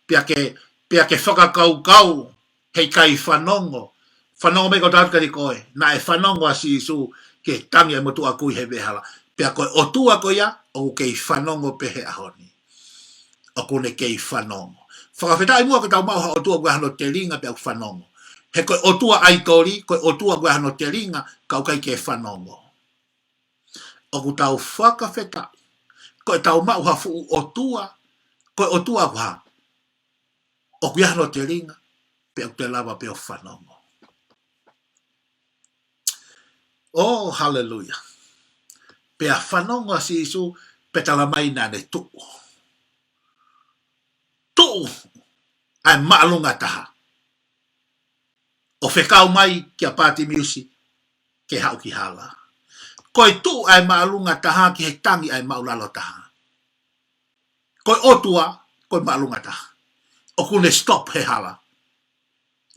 Pea ke, pea ke fakakaukau, heʻikai fanongo, Fanongo mai kau tala atu kiate koe, naʻe fanongo ʻa Sīsū ki he tangi ʻa e motuʻa kui he veʻehala. Pea ko e ʻOtua ko ia, ʻoku kei fanongo pē he ʻaho ni. ʻOku ne kei fanongo. Fakafetaʻi muʻa ko ʻetau maʻu ha ʻOtua ʻoku ʻi ai hano telinga pea ʻoku fanongo. He ko e ʻotua ʻaitoli, ko e ʻOtua ʻoku ʻi ai hano telinga, ka ʻoku ʻikai ke fanongo. ʻOku tau fakafetaʻi. Ko ʻetau maʻu ha fuʻu ʻOtua, ko e ʻOtua ʻoku hā, ʻoku ʻi ai hano telinga, pea ʻoku te lava pē ʻo fanongo. ʻOu, haleluia. Pea fanongo ʻa Sīsū, pea tala mai naʻa ne tuʻu. Tuʻu ʻa e māʻolunga taha, ʻo fekau mai kia Pātimiusi ke haʻu ki hala. Ko e tuʻu ʻa e māʻolunga taha ki he tangi ʻa e māʻulalo taha. Ko e ʻOtua, ko e māʻolunga taha. ʻOku ne stop he hala.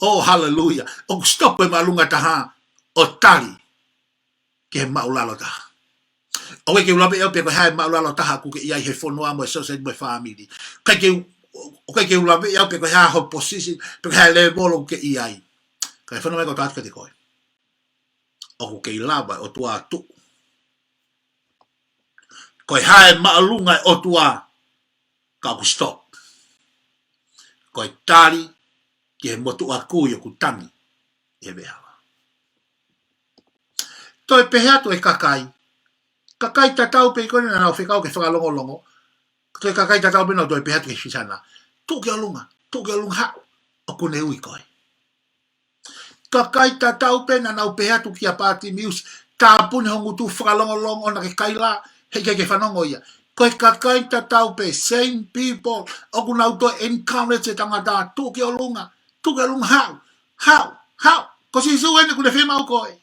ʻOu, haleluia. ʻOku stop he māʻolunga taha ʻo tali ki he māʻulalo taha. ʻOku ʻikai ke u laveʻi au pe ko e hā e māʻulalo taha ʻoku ke ʻi ai he fonua mo e society mo e fāmili. ʻIkai ke u, ʻoku ʻikai ke u laveʻi au pe ko e hā ho position, pe ko e hā e level ʻoku ke ʻi ai. Kae fanongo mai kau tala atu kiate koe, ʻoku kei lava ʻOtua tuʻu. Ko e hā e māʻolunga ʻo e ʻOtua, ka ʻoku stop. Ko e tali ki he motuʻa kui ʻoku tangi he veʻehala. Toe pehē atu e kakai. Kakai tatau pē ko ē naʻa nau fekau ke fakalongolongo. Toe kakai tatau pē naʻa nau toe pehē atu ki he fisana, tuʻu ki ʻolunga, tuʻu ki ʻolunga, haʻu, ʻoku ne ui koe. Kakai tatau pē naʻa nau pehē atu kia Pātimiusi, tāpuni ho ngutu, fakalongolongo ʻoua ke kaila, heʻikai ke fanongo ia. Ko e kakai tatau pē, same people, ʻoku nau toe encourage e tangata, tuʻu ki ʻolunga, tuʻu ki ʻolunga, haʻu, haʻu, haʻu. Ko Sīsū eni ʻoku ne fiemaʻu koe.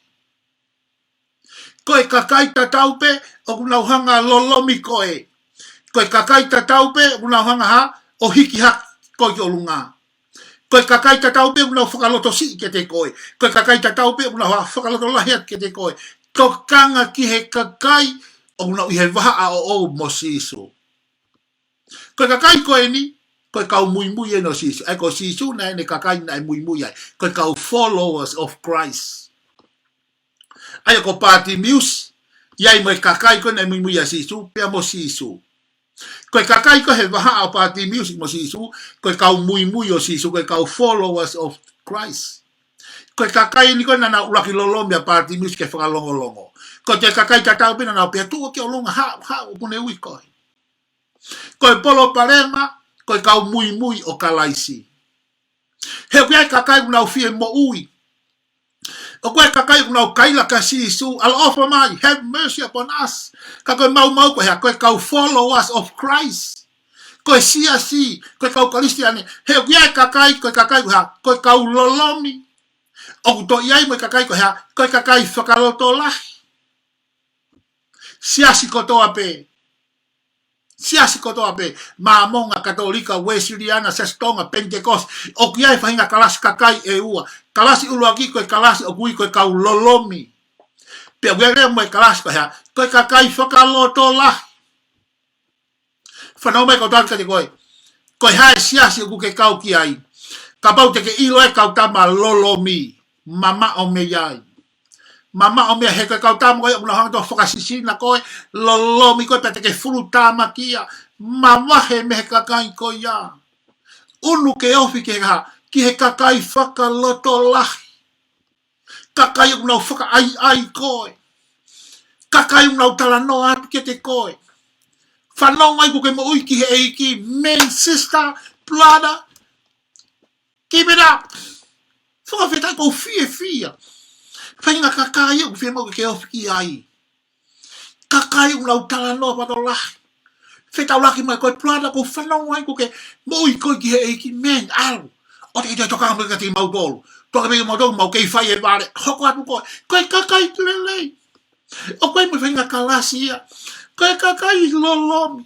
Ko e kakai tatau pē ʻoku nau hanga lolomi koe. Ko e kakai tatau pē ʻoku nau hanga hā, ʻo hiki hake koe ki ʻolunga. Ko e kakai tatau pē ʻoku nau fakalotosiʻi kiate koe. Ko e kakai tatau pē ʻoku nau hā, fakalotolahi atu kiate koe. Tokanga ki he kakai ʻoku nau ʻi he vahaʻa ʻoʻou mo Sīsū. Ko e kakai ko eni, ko e kau muimui eni ʻo Sīsū. ʻA ia ko Sīsū naʻe ʻi ai ʻene kakai naʻe muimui ai. Ko e kau followers of Christ. ʻA ia ko Pātimiusi, ʻi ai mo e kakai ko ē naʻe muimui ʻia Sīsū, pea mo Sīsū. Ko e kakai ko ē he vahaʻa ʻo Pātimiusi mo Sīsū, ko e kau muimui ʻo Sīsū, ko e kau followers of Christ. Ko e kakai eni ko ē naʻa nau ʻuluaki lolomi ʻa Pātimiusi ke fakalongolongo. Ko e kakai tatau pē naʻa nau pehē tuʻu ki ʻolunga, haʻu, haʻu, ʻoku ne ui koe. Ko e palopalema, ko e kau muimui ʻo Kalaisi. He ʻoku ʻi ai e kakai ʻoku nau fie moʻui. ʻOku ʻi ai e kakai ʻoku nau kaila kia Sīsū, ʻaloʻofa mai, have mercy upon us. Ka ko e maumau ko e hā, ko e kau followers of Christ. Ko e siasi, ko e kau Kalisitiane. He ʻoku ʻi ai e kakai, ko e kakai ko e hā, ko e kau lolomi. ʻOku toe ʻi ai mo e kakai ko e hā, ko e kakai fakalotolahi. Siasi kotoa pē. Siasi kotoa pē. Māmonga, Katolika, Uēsiliana, Siasi Tonga, Penitekosi. ʻOku ʻi ai e faʻahinga kalasi kakai ʻe ua. Kalasi ʻuluaki ko e kalasi ʻoku ui ko e kau lolomi. Pea ʻoku ʻi ai leva mo e kalasi ko e hā, ko e kakai fakalotolahi. Fanongo mai kau tala atu kiate koe. Ko e hā e siasi ʻoku ke kau ki ai. Kapau te ke ʻilo e kau tama lolomi. Mamaʻo mei ai. Mamaʻo mei ai he ko e kau tama ko ia ʻoku nau hanga ʻo fakasisina koe. Lolomi koe pea te ke fulu tamakia. Mavahe mei he kakai ko ia. ʻUnu ke ofi ki he hā, ki he kakai fakalotolahi. Kakai ʻoku nau fakaʻaiʻai koe. Kakai ʻoku nau talanoa atu kiate koe. Fanongo ai ʻoku ke moʻui ki he ʻEiki, man, sister, brother, keep it up. Fakafetaʻi, ʻoku ou fiefia. Faʻahinga kakai ʻoku fiemaʻu ke ke ofi ki ai. Kakai ʻoku nau talanoa fakalotolahi. Fetaulaki mai koe, brother, ʻoku ou fanongo ai ʻoku ke moʻui koe ki he ʻEiki, man, ʻalu. ʻOua te ke toe tokanga mai kiate kimautolu. Tokanga mai kimautolu, mau kei fai e vale. Hoko atu koe. Ko e kakai lelei. ʻOku ʻi ai mo e faʻahinga kalasi ia. Ko e kakai lolomi.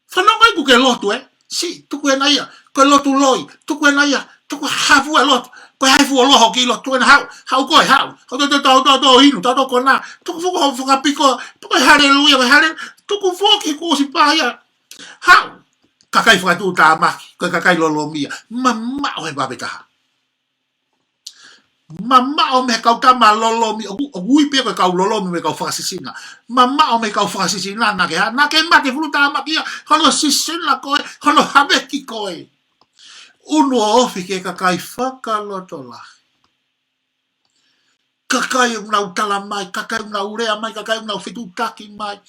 Fanongo ai ʻoku ke lotu, ē? Siʻi, tuku ena ia. Ko e lotu loi, tuku ena ia. Tuku hā fua e lotu. Ko e hā e fua loho ki lotu ena, haʻu. Haʻu koe, haʻu. Haʻu tau, tau, tau, tau, tau inu, tau, tau kona. Tuku fuko, fuka piko. Tuku e haleluia, ko e hale. Tuku fuko ki kuo sipa ia. Haʻu. Kakai fakatuʻutāmaki, ko e kakai lolomi ia. Mamaʻo he vave taha. Mamaʻo mei he kau tama lolomi, ʻoku, ʻoku ui pē ko e kau lolomi mo e kau fakasisina. Mamaʻo mei he kau fakasisina, naʻa ke hā, naʻa ke mate fulutāmaki ia, hono sisina koe, hono haveki koe. ʻUnu ʻo ofi ki he kakai fakalotolahi. Kakai ʻoku nau tala mai, kakai ʻoku nau lea mai, kakai ʻoku nau fetuʻutaki mai.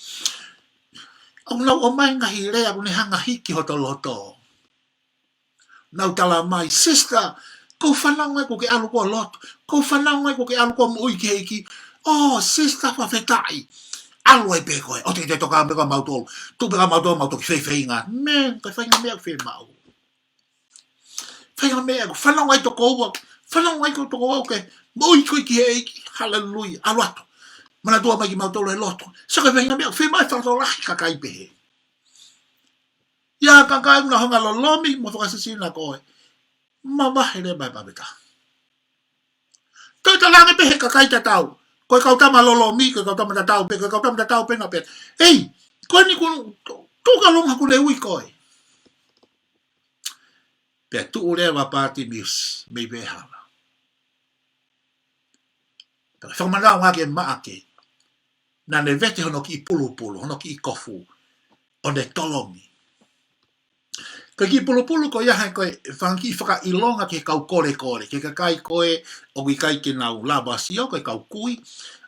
ʻOku nau ʻomai ngaahi lea, ʻoku ne hanga hiki hoto loto. Nau tala mai, "Sister, ʻoku ou fanongo ai ʻoku ke ʻalu koe ʻo lotu. ʻOku ou fanongo ai ʻoku ke ʻalu koe ʻo moʻui ki he ʻEiki. Oh, sister, fakafetaʻi. ʻAlu ai pē koe. ʻOua te ke toe tokanga mai kia mautolu. Tuʻu pē kia mautolu, mau toki feifeinga." Man, ko e faʻahinga meʻa ʻoku fiemaʻu. Faʻahinga meʻa ʻoku fanongo ai tokoua. Fanongo ai ko tokoua ʻoku ke moʻui koe ki he ʻEiki. Haleluia. ʻAlu atu. Manatua mai kimautolu he lotu. Sio ki he faʻahinga meʻa ʻoku fiemaʻu ʻe he fakalotolahi, kakai pehē. ʻIo, kakai ʻoku nau hanga lolomi mo fakasisina koe. Mavahe leva e pāpeta. Toe talaange pē he kakai tatau. Ko e kau tama lolomi, ko e kau tama tatau pē, ko e kau tama tatau pē naʻa pē. Ei, ko eni ʻoku tuʻu ki loto haʻaku lelei koe. Pea tuʻu leva ʻa Patimiusi mei veʻehala. Pea fakamanatu ange ʻe Maʻake, naʻa ne vete hono kiʻi pulupulu, hono kiʻi kofu, ʻo ne tolongi. Ko e kiʻi pulupulu ko ia he ko e fanga kiʻi fakaʻilonga ki he kau kolekole, ki he kakai ko ē ʻoku ʻikai ke nau lava sio, ko e kau kui,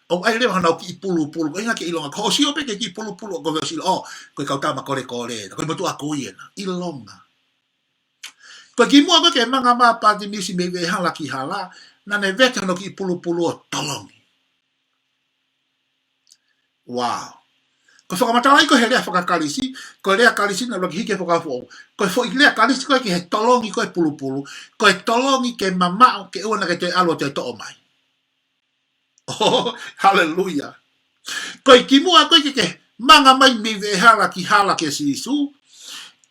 ʻoku ʻai leva honau kiʻi pulupulu, ko e ʻuhinga ke ʻilonga, ko hoʻo sio pē ki he kiʻi pulupulu, ʻoku ke ʻosi ʻilo, oh, ko e kau tama kolekole, ko e motuʻa kui ena, ʻilonga. Ko e kimuʻa ko ē ke manga mai ʻa Patimiusi mei veʻehala ki hala, naʻa ne vete hono kiʻi pulupulu ʻo tolongi. Wow. Ko e fakamatalaʻi ko ē he lea fakaKalisi, ko e lea Kalisi naʻa ʻuluaki hiki he Fuakava Foʻou. Ko e foʻi lea Kalisi ko ē ki he tolongi ko ē pulupulu, ko e tolongi ke mamaʻo, ke ʻoua naʻa ke toe ʻalu ʻo toe toʻo mai. Oh, haleluia. Ko e kimuʻa ko ē ke, ke manga mai mei veʻehala ki hala kia Sīsū,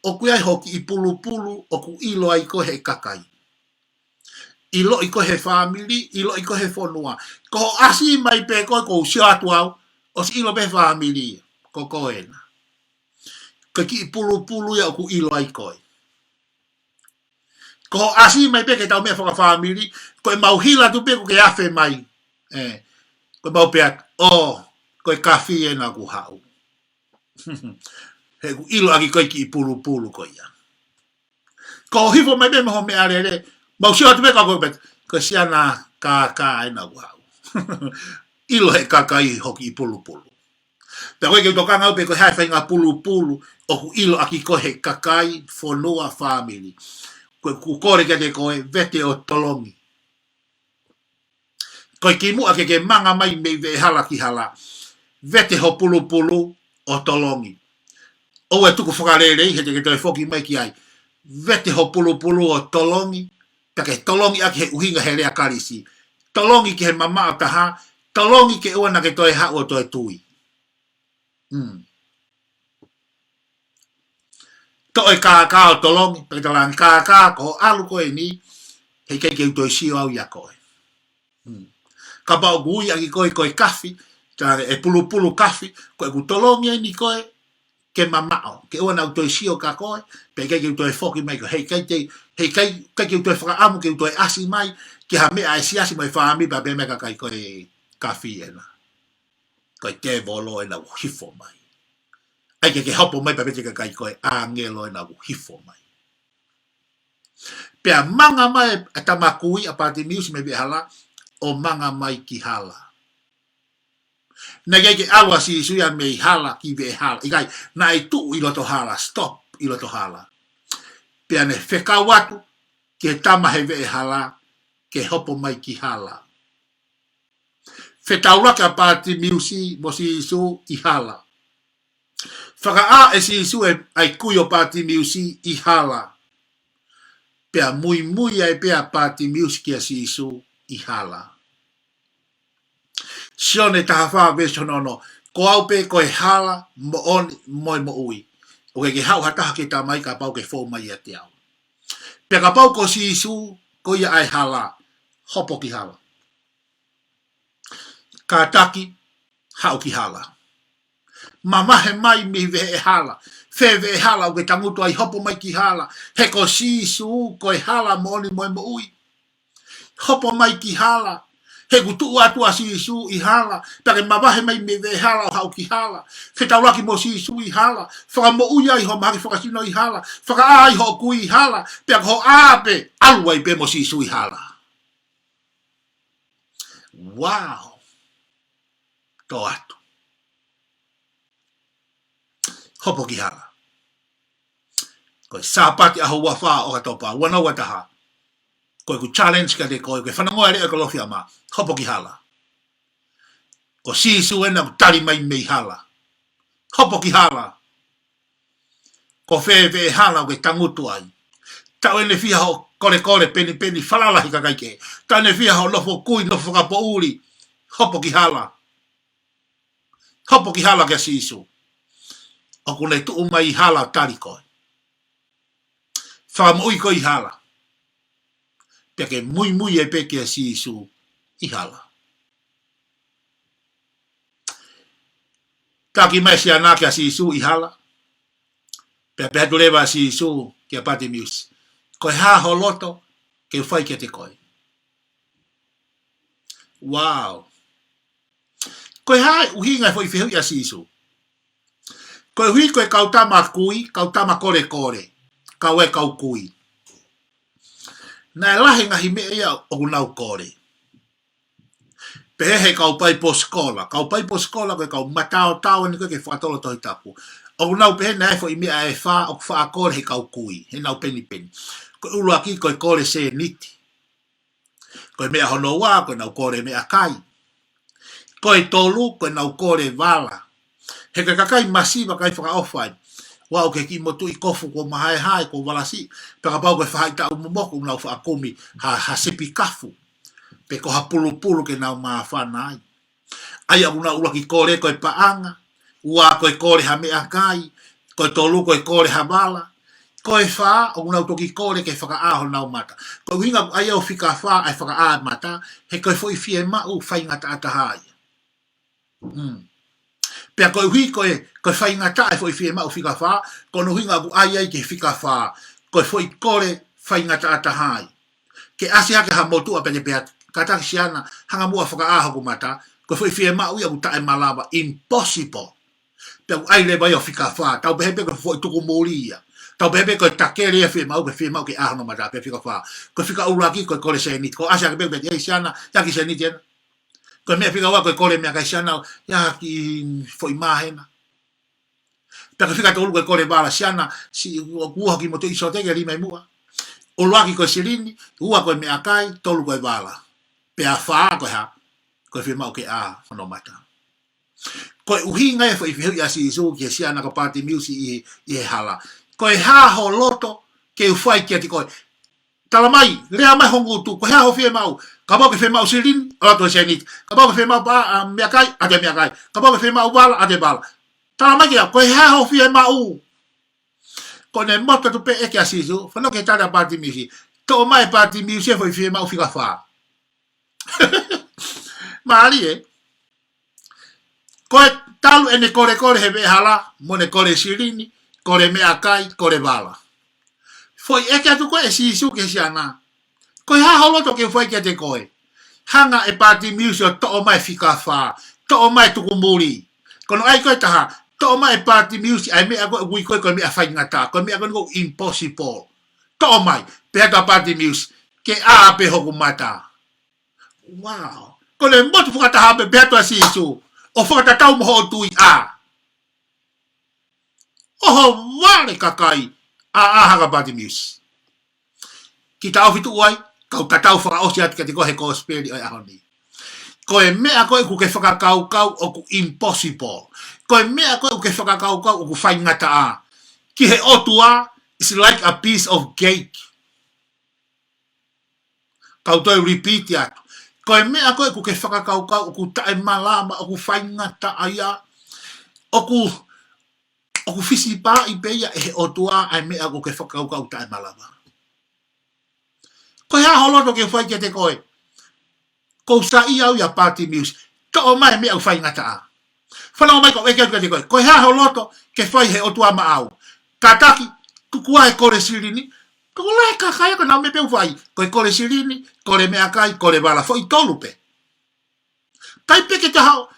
ʻoku ʻi ai ho kiʻi pulupulu ʻoku ʻilo ai koe ʻe he kakai. ʻIloʻi koe ʻe he fāmili, ʻiloʻi koe ʻe he fonua. Ko hoʻo ʻasi mai pē koe ʻoku ou sio atu au, ʻosi ʻilo pē ʻe he fāmili, ko koe ena. Ko e kiʻi pulupulu ia ʻoku ʻilo ai koe. Ko hoʻo ʻasi mai pē ki he tau meʻa fakafāmili, ko ʻemau hila atu pē ʻoku ke afe mai. Ē, ko ʻemau pehē atu, oh, ko e kafi ena ʻoku haʻu. He ʻoku ʻilo ʻaki koe e kiʻi pulupulu ko ia. Ko hoʻo hifo mai pē mo ho meʻalele, mau sio atu pē ka ko e pehē, ko e siana kākā ena ʻoku haʻu. ʻIlo ʻe he kakai ho kiʻi pulupulu. Pea ko e ke u tokanga au pē ko e hā e faʻahinga pulupulu ʻoku ʻilo ʻaki koe ʻe he kakai, fonua, fāmili. Ko ʻeku kole kiate koe, vete ʻo tolongi. Ko e kimuʻa ke ke manga mai mei veʻehala ki hala, vete ho pulupulu ʻo tolongi. ʻOua ʻe tuku fakalelei he te ke toe foki mai ki ai. Vete ho pulupulu ʻo tolongi, pea ke tolongi ʻaki he ʻuhinga he lea Kalisi. Tolongi ki he mamaʻo taha, tolongi ke ʻoua naʻa ke toe haʻu ʻo toe tui. Mm. Toʻo e kākā ʻo tolongi, pea ke talaange kākā ko hoʻo ʻalu ko eni, heʻikai ke u toe sio au ia koe. Mm. Kapau ʻoku ui ʻaki koe ko e kafi, talaange ʻe pulupulu kafi, ko ʻeku tolongi eni koe, ke mamaʻo, ke ʻoua naʻa u toe sio kia koe, pea ʻikai ke u toe foki mai koe, heʻikai te, heʻikai, ʻikai ke u toe fakaʻamu, ke u toe ʻasi mai, ki ha meʻa ʻa e siasi mo e fāmili, pea pehē mai e kakai ko e kafi ena. Ko e tēvolo ena ʻoku hifo mai. ʻAi ke ke hopo mai pea pehē ki he kakai ko e ʻāngelo ena ʻoku hifo mai. Pea manga mai e tama kui ʻa Patimiusi mei veʻehala, ʻo manga mai ki hala. Naʻe ʻikai ke ʻalu ʻa Sīsū ia mei hala ki veʻehala. ʻIkai, naʻe tuʻu ʻi loto hala, stop ʻi loto hala. Pea ne fekau atu ki he tama he veʻehala, ke hopo mai ki hala. Fetaulaki ʻa Patimiusi mo Sīsū ʻi hala. Fakaʻā ʻe Sīsū e, ʻa e kui ʻo Patimiusi ʻi hala. Pea muimui ai pē ʻa Patimiusi kia Sīsū ʻi hala. Sione taha fā veesi ono, ko au pē ko e hala, moʻoni, mo e moʻui. ʻOku ʻikai ke haʻu ha taha ki he Tamai kapau ʻoku fou mai ʻiate au. Pea kapau ko Sīsū, ko ia ʻa e hala, hopo ki hala. Kātaki, haʻu ki hala. Mavahe mai mei veʻehala. Fē veʻehala ʻoku ke tangutu ai, hopo mai ki hala. He ko Sīsū, ko e hala, moʻoni mo e moʻui. Hopo mai ki hala. He ʻoku tuʻu atu ʻa Sīsū ʻi hala. Pea ke mavahe mai mei he veʻe hala ʻo haʻu ki hala. Fetaulaki mo Sīsū ʻi hala. Fakamoʻui ai ho mahaki fakasino ʻi hala. Fakaʻā ai hoʻo kui ʻi hala. Pea ko hoʻo ʻā pē, ʻalu ai pē mo Sīsū ʻi hala. Wow. Tō atu. Hopo ki hala. Ko e Sāpate ʻaho ua fā ʻo ʻOkatopa, ua noa ua taha. Ko ʻeku challenge kiate koe, ko e fanongo ʻa e leʻo ʻo e Kalofiama. Hopo ki hala. Ko Sīsū ena ʻoku tali mai mei hala. Hopo ki hala. Ko fē veʻe hala ʻoku ke tangutu ai? Taʻu ʻeni ʻe fiha hoʻo kolekole penipeni falala he kakai kehe. Taʻu ʻeni ʻe fiha hoʻo nofo kui, nofo fakapoʻuli. Hopo ki hala. Hopo ki hala kia Sīsū. ʻOku ne tuʻu mai ʻi hala ʻo tali koe. Fakamoʻui koe ʻi hala. Pea ke muimui ai pē kia Sīsū ʻi hala. Taki mai ʻe Siana kia Sīsū ʻi hala. Pea pehē atu leva ʻa Sīsū kia Patimiusi. Ko e hā ho loto ke u fai kiate koe? Wow. Ko e hā e ʻuhinga e foʻi fehuʻi ʻa Sīsū? Koeʻuhi ko e kau tama kui, kau tama kolekole, kau e kau kui. Naʻe lahi e ngaahi meʻa ia ʻoku nau kole. Pehē he kau Bible scholar, kau Bible scholar ko e kau mataotao ʻeni ko ē ke fakatolo Tohi Tapu. ʻOku nau pehē naʻe foʻi meʻa ʻe fā ʻoku faʻa kole he kau kui, he nau penipeni. Ko e ʻuluaki ko e kole sēniti. Ko e meʻa hono ua, ko e nau kole meʻakai. Ko e tolu, ko e nau kole vala. He ko e kakai masiva kai fakaʻofa ē. Ua ʻoku ke kiʻi motuʻi kofu ko mahaehae ko valasi. Pea kapau ko e faʻahitaʻu momoku ʻoku nau faʻa kumi ha, ha sipi kafu. Pe ko ha pulupulu ke nau māfana ai. ʻA ia ʻoku nau ʻuluaki kole ko e paʻanga, ua ko e kole ha meʻakai, ko e tolu ko e kole ha vala, ko e fā ʻoku nau toki kole ke fakaʻā honau mata. Ko e ʻuhinga ʻoku ʻai ʻo fika fā ʻa e fakaʻā mata, he ko e foʻi fiemaʻu faingataʻa taha ia. Mm. Pea koeʻuhi ko e, ko e faingataʻa e foʻi fiemaʻu fika fā, ko hono ʻuhinga ʻoku ʻai ai ke fika fā, ko e foʻi kole faingataʻa taha ia. Ke ʻasi hake ha motuʻa pea ke pehē, kātaki Siana, hanga muʻa ʻo fakaʻā hoku mata, ko e foʻi fiemaʻu ia ʻoku taʻemalava, impossible. Pea ʻoku ʻai leva ia ʻo fika fā, tau pehē pē ko e foʻi tuku muli ia. Tau pehē pē ko e takele ia fiemaʻu, ko e fiemaʻu ke ʻā hono mata, pea fika fā. Ko e fika ʻuluaki, ko e kole sēniti, ko e ʻasi hake pē pea, ʻei Siana, ʻe ʻikai ke sēniti ena. Ko e meʻa fika ua, ko e kole meʻakai Siana, ʻe ʻikai ke foʻi māhina. Pea ko e fika tolu ko e kole vala Siana, siʻi ʻoku ʻuha ki moto ʻi sote ke lima ʻi muʻa. ʻUluaki ko e silini, ua ko e meʻakai, tolu ko e vala. Pea fā ko e hā, ko e fiemaʻu ke ʻā hono mata. Ko e ʻuhinga e foʻi fehuʻi ʻa Sīsū kia Siana ko Patimiusi ʻi, ʻi he hala. Ko e hā ho loto ke u fai kiate koe? Tala mai, lea mai ho ngutu, ko e hā ho fiemaʻu? Kapau ko e fiemaʻu silini, ʻalu atu he sēniti. Kapau ko e fiemaʻu pa, ʻa, meʻakai, ʻalu atu he meʻakai. Kapau ko e fiemaʻu vala, ʻalu atu he vala. Tala mai kia, ko e hā ho fiemaʻu? Ko ʻene motu atu pē ʻeke ʻa Sīsū, fanongo ki he tali ʻa Patimiusi. Toʻo mai ʻe Patimiusi e foʻi fiemaʻu fika fā. Mālie. Ko e talu ʻene kolekole he veʻe hala, mo ʻene kole silini, kole meʻakai, kole vala. Foʻi ʻeke atu ko ē ʻe Sīsū kia Siana. Ko e hā ho loto ke u fai kiate koe? Hanga ʻe Patimiusi ʻo toʻo mai e fika fā, toʻo mai e tuku muli. Ko hono ʻai ko ē ʻe taha, toʻo mai ʻe Patimiusi ʻa e meʻa ko ē ʻoku ui ko ē ko e meʻa faingataʻa, ko e meʻa ko ē ʻoku impossible. Toʻo mai, pehē atu ʻa Patimiusi, ke ʻā pē hoku mata. Wow. Ko ʻene motu fakataha pē pehē atu ʻa Sīsū, ʻo fakatatau mo hoʻo tui ʻā. ʻOhovale kakai, ʻā, ʻā hake ʻa Patimiusi. Kita ofi tuʻu ai, kau tatau fakaʻosi atu kiate koe he kosipeli ʻo e ʻaho ni. Ko e meʻa ko ē ʻoku ke fakakaukau ʻoku impossible. Ko e meʻa ko ē ʻoku ke fakakaukau ʻoku faingataʻa. Ki he ʻOtua, it's like a piece of cake. Kau toe repeat atu. Ko e meʻa ko ē ʻoku ke fakakaukau ʻoku taʻemalava, ʻoku faingataʻa ia, ʻoku, ʻoku fisipaʻi pē ia ʻe he ʻOtua ʻa e meʻa ʻoku ke fakakaukau ʻoku taʻemalava. Ko e hā ho loto ke u fai kiate koe? Ko u saiʻia au ia Patimiusi. Toʻo mai e meʻa ʻoku faingataʻa. Fanongo mai kau ʻeke atu kiate koe. Ko e hā ho loto ke fai he ʻOtua maʻau? Kātaki, tuku ā e kole silini, Ko e lahi e kakai ko ena meʻa pē ʻoku fai, ko e kole silini, kole meʻakai, kole vala, foʻi tolu pē. Taimi pē ke te hao,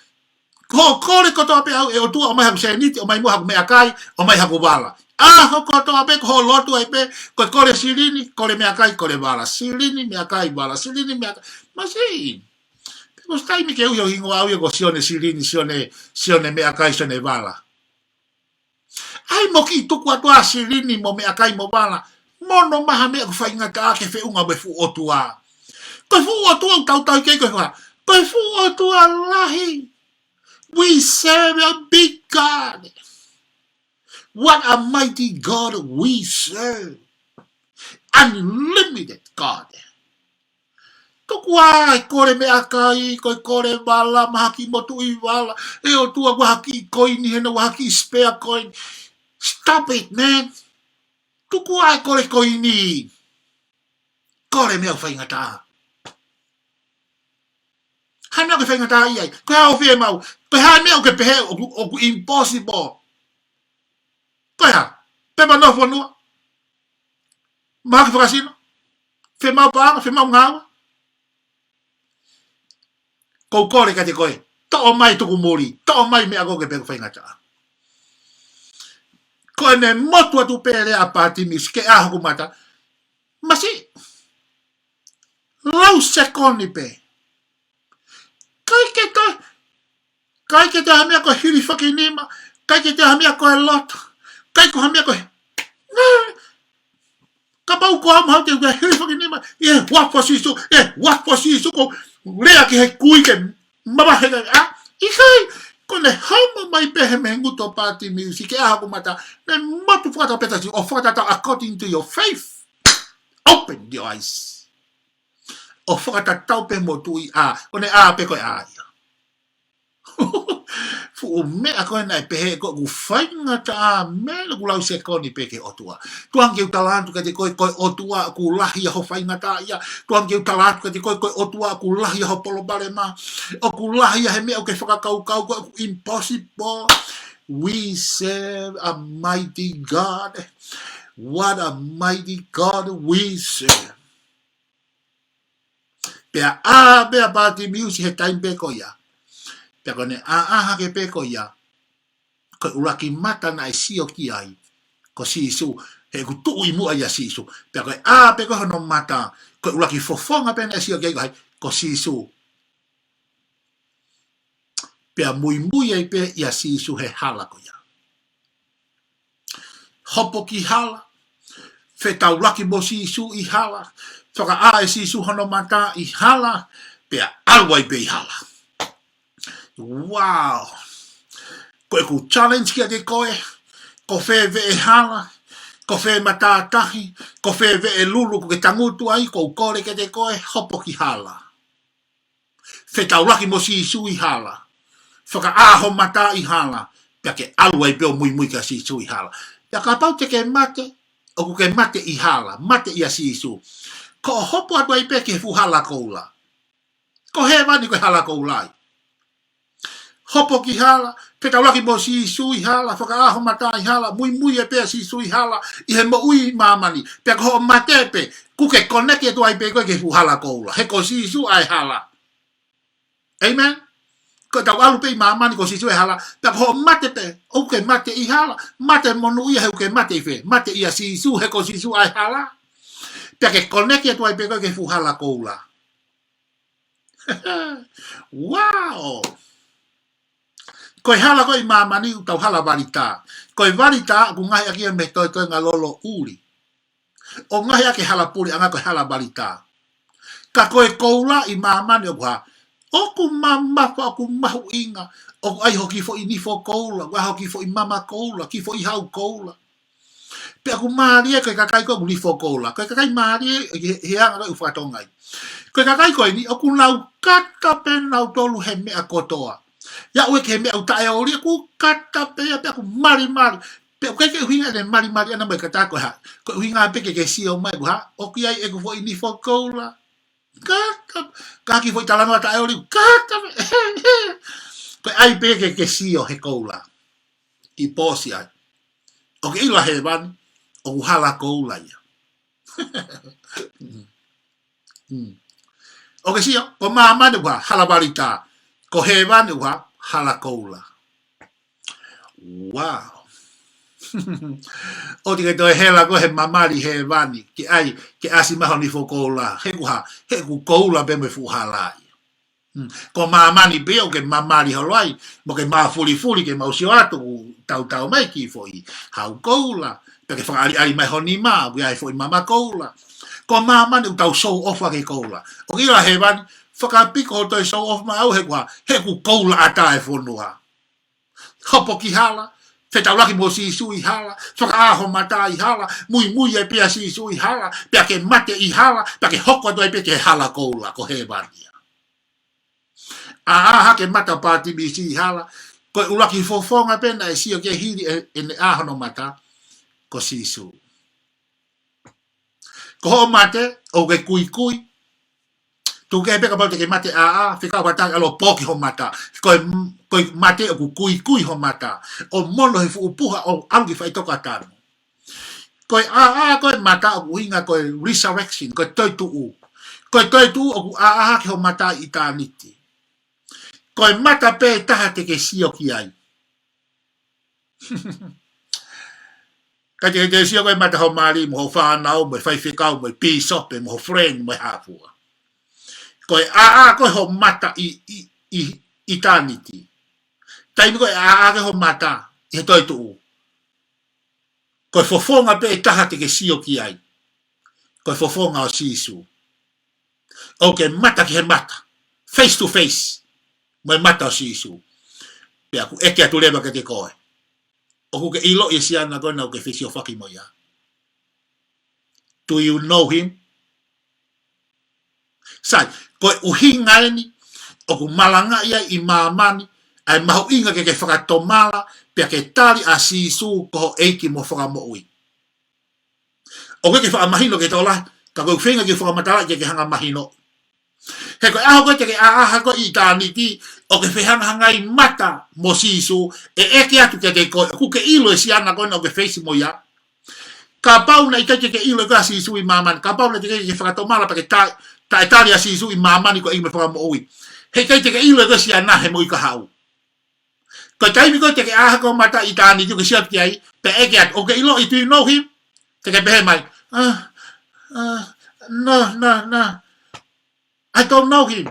ko e kole kotoa pē ʻau ʻe ʻOtua ʻomai haku sēniti, ʻomai muʻa haku meʻakai, ʻomai haku vala. ʻAho kotoa pē ko hoʻo lotu ai pē, ko e kole silini, kole meʻakai, kole vala. Silini, meʻakai, vala. Silini, meʻakai. Masiʻi. Pea ko e taimi ke ui ho hingoa ʻau ia ko Sione silini, Sione, Sione meʻakai, Sione vala. ʻAi mo kiʻi tuku atu ʻa silini mo meʻakai mo vala. Mo hono maha meʻa ʻoku faingataʻa ke feʻunga mo e fuʻu ʻOtua. Ko e fuʻu ʻOtua ʻoku tau tui ki ai ko e hā? Ko e fuʻu ʻOtua lahi. We serve a big God. What a mighty God we serve. Unlimited God. Tuku ā e kole meʻakai, ko e kole vala, maha kiʻi motuʻi vala, ʻe ʻOtua ʻoku ʻi ai ha kiʻi koini hena, ʻoku ʻi ai ha kiʻi spare coin. Stop it, man. Tuku ā e kole koini. Kole meʻa ʻoku faingataʻa. Hā e meʻa ʻoku ke faingataʻaʻia ai? Ko e hā hoʻo fiemaʻu? Ko e hā e meʻa ʻoku ke pehē ʻoku, ʻoku impossible? Ko e hā? Pepa nofo fonua? Mahaki fakasino? Fiemaʻu paʻanga, fiemaʻu ngāue? ʻOku ou kole kiate koe, toʻo mai tuku muli, toʻo mai meʻa ko ē ʻoku ke pehē ʻoku faingataʻa. Ko ʻene motu atu pē leva ʻa Pātimiusi ke ʻā hoku mata. Masiʻi. Lau sekoni pē. ʻIkai ke toe, ʻikai ke toe ha meʻa ko e hilifakinima, ʻikai ke toe ha meʻa ko e loto, ʻikai ko ha meʻa ko e, nē, kapau ko au mahalo te u toe hilifakinima, ʻi he huafa ʻo Sīsū, ʻi he huafa ʻo Sīsū, ko e lea ki he kui ke mavahe ka, ʻa, ʻikai, ko ʻene homo mai pē he meʻa ngutu ʻo Pātimiusi ke ʻā hoku mata, ne motu fakatau pē taimi, ʻo fakatatau according to your faith. Open your eyes. ʻO fakatatau pē mo e tui ʻa, ʻo ne ʻā pē ko e ʻā ia. Fuʻu meʻa ko ē naʻe pehē ko ʻoku faingataʻa, meʻa ʻoku lau sekoni pē ki he ʻOtua. Tuku ange ke u tala atu kiate koe, ko e ʻOtua ʻoku lahi ʻa hoʻo faingataʻaʻia. Tuku ange ke u tala atu kiate koe, ko e ʻOtua ʻoku lahi ʻa hoʻo palopalema. ʻOku lahi ʻa e meʻa ʻoku ke fakakaukau ko ʻoku impossible. We serve a mighty God. What a mighty God we serve. Pea ʻā pē ʻa Pātimiusi he taimi pē ko ia. Pea ko ʻene ʻā, ʻā hake pē ko ia, ko e ʻuluaki mata naʻe sio ki ai ko Sīsū, he ʻoku tuʻu ʻi muʻa ʻia Sīsū. Pea ko e ʻā pē ko ē hono mata, ko e ʻuluaki fofonga pē naʻe sio ki ai ko hai? Ko Sīsū. Pea muimui ai pē ʻia Sīsū he hala ko ia. Hopo ki hala, fetaulaki mo Sīsū ʻi hala, fakaʻā ʻe Sīsū hono mata ʻi hala, pea ʻalu ai pē ʻi hala. Wow! Ko ʻeku challenge kiate koe, ko fē veʻe hala, ko fē matātahi, ko fē veʻe lulu ʻoku ke tangutu ai, ʻoku ou kole kiate koe, hopo ki hala. Fetaulaki mo Sīsū ʻi hala. Fakaʻā ho mata ʻi hala. Pea ke ʻalu ai pē ʻo muimui kia Sīsū ʻi hala. Pea kapau te ke mate, ʻoku ke mate ʻi hala, mate ʻia Sīsū. Ko hoʻo hopo atu ai pē ki he fuʻu hala koula. Ko hēvani ko e hala koula ia. Hopo ki hala, fetaulaki mo Sīsū ʻi hala, fakaʻā ho mata ʻi hala, muimui ai pē ʻa Sīsū ʻi hala, ʻi he moʻui ʻi māmani. Pea ko hoʻo mate pē, ʻoku ke koneki atu ai pē koe ki he fuʻu hala koula. He ko Sīsū ʻa e hala. Amen? Ko ʻetau ʻalu pē ʻi māmani ko Sīsū ʻa e hala. Pea ko hoʻo mate pē, ʻoku ke mate ʻi hala. Mate monūʻia he ʻoku ke mate ʻi fē? Mate ʻia Sīsū he ko Sīsū ʻa e hala. Pea ke koneki atu ai pē koe ki he fuʻu hala koula. Wow! Ko e hala ko ē ʻi māmani ʻoku tau hala valitā. Ko e valitā ʻoku ngaohi ʻaki ia mei he toetoenga lolo ʻuli. ʻO ngaohi ʻaki e hala puleʻanga ko e hala valitā. Ka ko e koula ʻi māmani ʻoku hā? ʻOku mamafa, ʻoku mahuʻinga, ʻoku ʻi ai hoʻo kiʻi foʻi nifo koula, ʻoku ʻi ai hoʻo kiʻi foʻi mama koula, kiʻi foʻi hau koula. Pea ʻoku mālie ko e kakai ko ē ʻoku nifo koula. Ko e kakai mālie he, he anga ko ē ʻoku fakatonga ai. Ko e kakai ko eni ʻoku nau kata pē nautolu he meʻa kotoa. ʻI ai e meʻa ʻoku taʻeoli, ʻoku kata pē ia pea ʻoku malimali. Pea ʻoku ʻikai ke ʻuhinga ʻene malimali ʻana mo e kata ko e hā. Ko e ʻuhinga pē ke ke sio mai ko e hā. ʻOku ʻi ai ʻeku foʻi nifo koula. Kata, ka kiʻi foʻi talanoa taʻeoli, kata pē. Ko e ʻai pē ke ke sio he koula. Kiʻi pōsi ai. ʻOku ke ʻilo hēvani, ʻoku hala koula ia. Mm. ʻOkú ke sio, ko māmani ʻoku hala valita, ko hēvani ʻoku hala koula. Wow. ʻOua te ke toe hela koe he mamali hēvani, ke ʻai, ke ʻasi mai ho nifo koula. He ʻoku hā, he ʻoku koula pē mo e fuʻu hala ia. Mm. Ko māmani pē ʻoku ke mamali holo ai, mo ke mafulifuli ke mau sio atu ʻoku tautau mai ki foʻi hau koula, pea ke fakaʻaliʻali mai ho nima, ʻoku ʻi ai foʻi mama koula. Ko māmani ʻoku tau show off ʻaki e koula. ʻOku ʻilo ʻa hēvani, fakapiko hoʻo toe show off maʻau he ʻoku hā, he ʻoku koula ʻatā e fonua. Hopo ki hala, fetaulaki mo Sīsū ʻi hala, fakaʻā ho mata ʻi hala, muimui ai pē ʻa Sīsū ʻi hala, pea ke mate ʻi hala, pea ke hoko atu ai pē ki he hala koula, ko hēvani ia. ʻĀ, ʻā hake mata ʻo Pātimisi ʻi hala, ko e ʻuluaki fofonga pē naʻe sio ki ai hili e, ʻene ʻā hono mata, ko Sīsū. Ko hoʻo mate, ʻoku ke kuikui. Tuku kehe pē kapau te ke mate ʻāʻā, fekau ha taha ʻalu ʻo pō ki ho mata. Ko e, ko e mate ʻoku kuikui ho mata. ʻO mono he fuʻu puha ʻo ʻalu ki faʻitoka tanu. Ko e ʻāʻā ko e mata ʻoku ʻuhinga ko e resurrection, ko e toetuʻu. Ko e toetuʻu ʻoku ʻāʻā hake ho mata ʻi ʻitāniti. Ko e mata pē taha te ke sio ki ai. ʻIkai te ke toe sio koe mata ho mali, mo ho fānau, mo e faifekau, mo e pīsope, mo ho friend, mo e hā fua. Ko e ʻāʻā ko e ho mata ʻi, ʻi, ʻi, ʻitāniti. Taimi ko ē ʻāʻā ko e ho mata ʻi he toetuʻu. Ko e fofonga pē taha te ke sio ki ai. Ko e fofonga ʻo Sīsū. ʻOku ke mata ki he mata, face to face, mo e mata ʻo Sīsū. Pea ʻoku ʻeke atu leva kiate koe. ʻOku ke ʻiloʻi e siana ko ena ʻoku ke fesiofaki mo ia? Do you know him? Sai, ko e ʻuhinga eni, ʻoku malangaʻi ai ʻi māmani, ʻa e mahuʻinga ke ke fakatomala, pea ke tali ʻa Sīsū ko ho ʻEiki mo Fakamoʻui. ʻOku ʻikai ke faʻa mahino ki he tokolahi, ka ko e feinga ke fakamatalaʻi ke ke hanga mahino. He ko e ʻaho ko ē te ke ʻāʻā hake koe ʻi ʻitāniti, ʻoku ke fehangahangai mata mo Sīsū, ʻe ʻeke atu kiate koe, ʻoku ke ʻilo e siana ko ena ʻoku ke face mo ia? Kapau naʻe ʻikai ke ke ʻilo ʻe koe ʻa Sīsū ʻi māmani, kapau naʻe ʻikai ke ke fakatomala pea ke ta-, taʻetali ʻa Sīsū ʻi māmani ko e ʻEiki mo e Fakamoʻui, he ʻikai te ke ʻilo ʻe koe e siana he moʻui kahaʻu. Ko e taimi ko ē te ke ʻā hake ho mata ʻi ʻitāniti ʻoku ke sio atu ki ai, pea ʻeke atu, ʻoku ke ʻiloʻi, do you know him? Te ke pehē mai, ah, ah, no, no, no. I don't know him.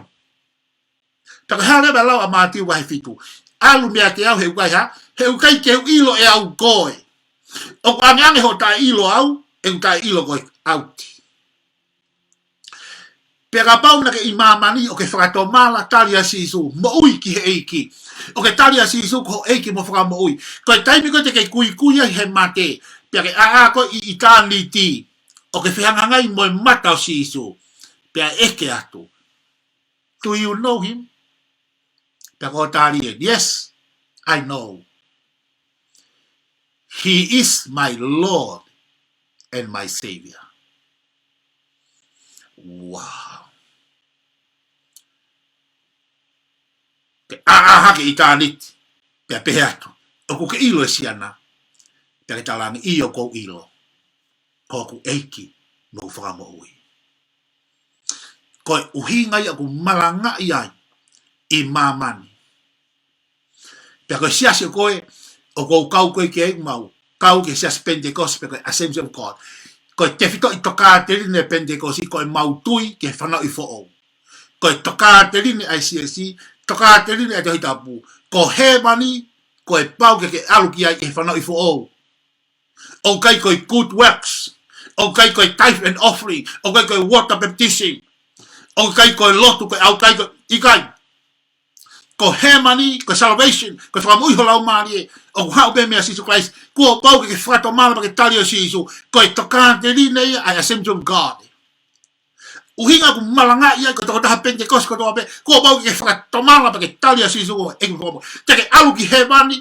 Pea ko e hā leva e lau ʻa Mātiu vahe fitu? ʻAlu meiate au he ʻoku ʻikai hā, he ʻoku ʻikai ke u ʻilo ʻe au koe. ʻOku ʻangeʻange hoʻo taʻeʻilo au, ʻeku taʻeʻilo koe ʻaʻau. Pea kapau naʻa ke ʻi māmani ʻoku ke fakatomala tali ʻa Sīsū, moʻui ki he ʻEiki. ʻOku ke tali ʻa Sīsū ko ho ʻEiki mo Fakamoʻui. Ko e taimi ko ē te ke kuikui ai he mate, pea ke ʻāʻā koe ʻi ʻitāniti, ʻoku ke fehangahangai mo e mata ʻo Sīsū. Pea ʻeke atu, do you know him? Pea ko hoʻo tali ē, yes, I know. He is my Lord and my Savior. Wow. Ke ʻāʻā hake ʻi ʻitāniti, pea pehē atu, ʻoku ke ʻilo e siana? Pea ke talaange, ʻio ʻoku ou ʻilo. Ko hoku ʻEiki mo hoku Fakamoʻui. Ko e ʻuhinga ia ʻoku malangaʻi ai ʻi māmani. Pea ko e siasi ʻo koe, ʻoku ou kau koe ki ai, mau kau ki he siasi Pentecost, pe ko e Assemblies of God. Ko e tefitoʻi tokāteline Pentecost, ko e mau tui ki he fanauʻi foʻou. Ko e tokāteline ʻa e siasi, tokāteline ʻa e Tohi Tapu. Ko hēvani, ko e pau ke ke ʻalu ki ai ʻi he fanauʻi foʻou. ʻOku ʻikai ko e good works. ʻOku ʻikai ko e tithe and offering. ʻOku ʻikai ko e water baptism. ʻOku ʻikai ko e lotu, ko e ʻaukai, ko e ʻikai. Ko hēvani, ko e salvation, ko e fakamoʻui ho laumālie, ʻoku haʻu pē meia Sīsū Kalaisi. Kuo pau ke ke fakatomala pea ke tali ʻa Sīsū. Ko e tokāteline ia ʻa e Assemblies of God. ʻUhinga ʻoku malangaʻi ai ko e tokotaha Pentecost kotoa pē, kuo pau ke ke fakatomala pea ke tali ʻa Sīsū ko e ʻEiki mo e Fakamoʻui. Te ke ʻalu ki hēvani,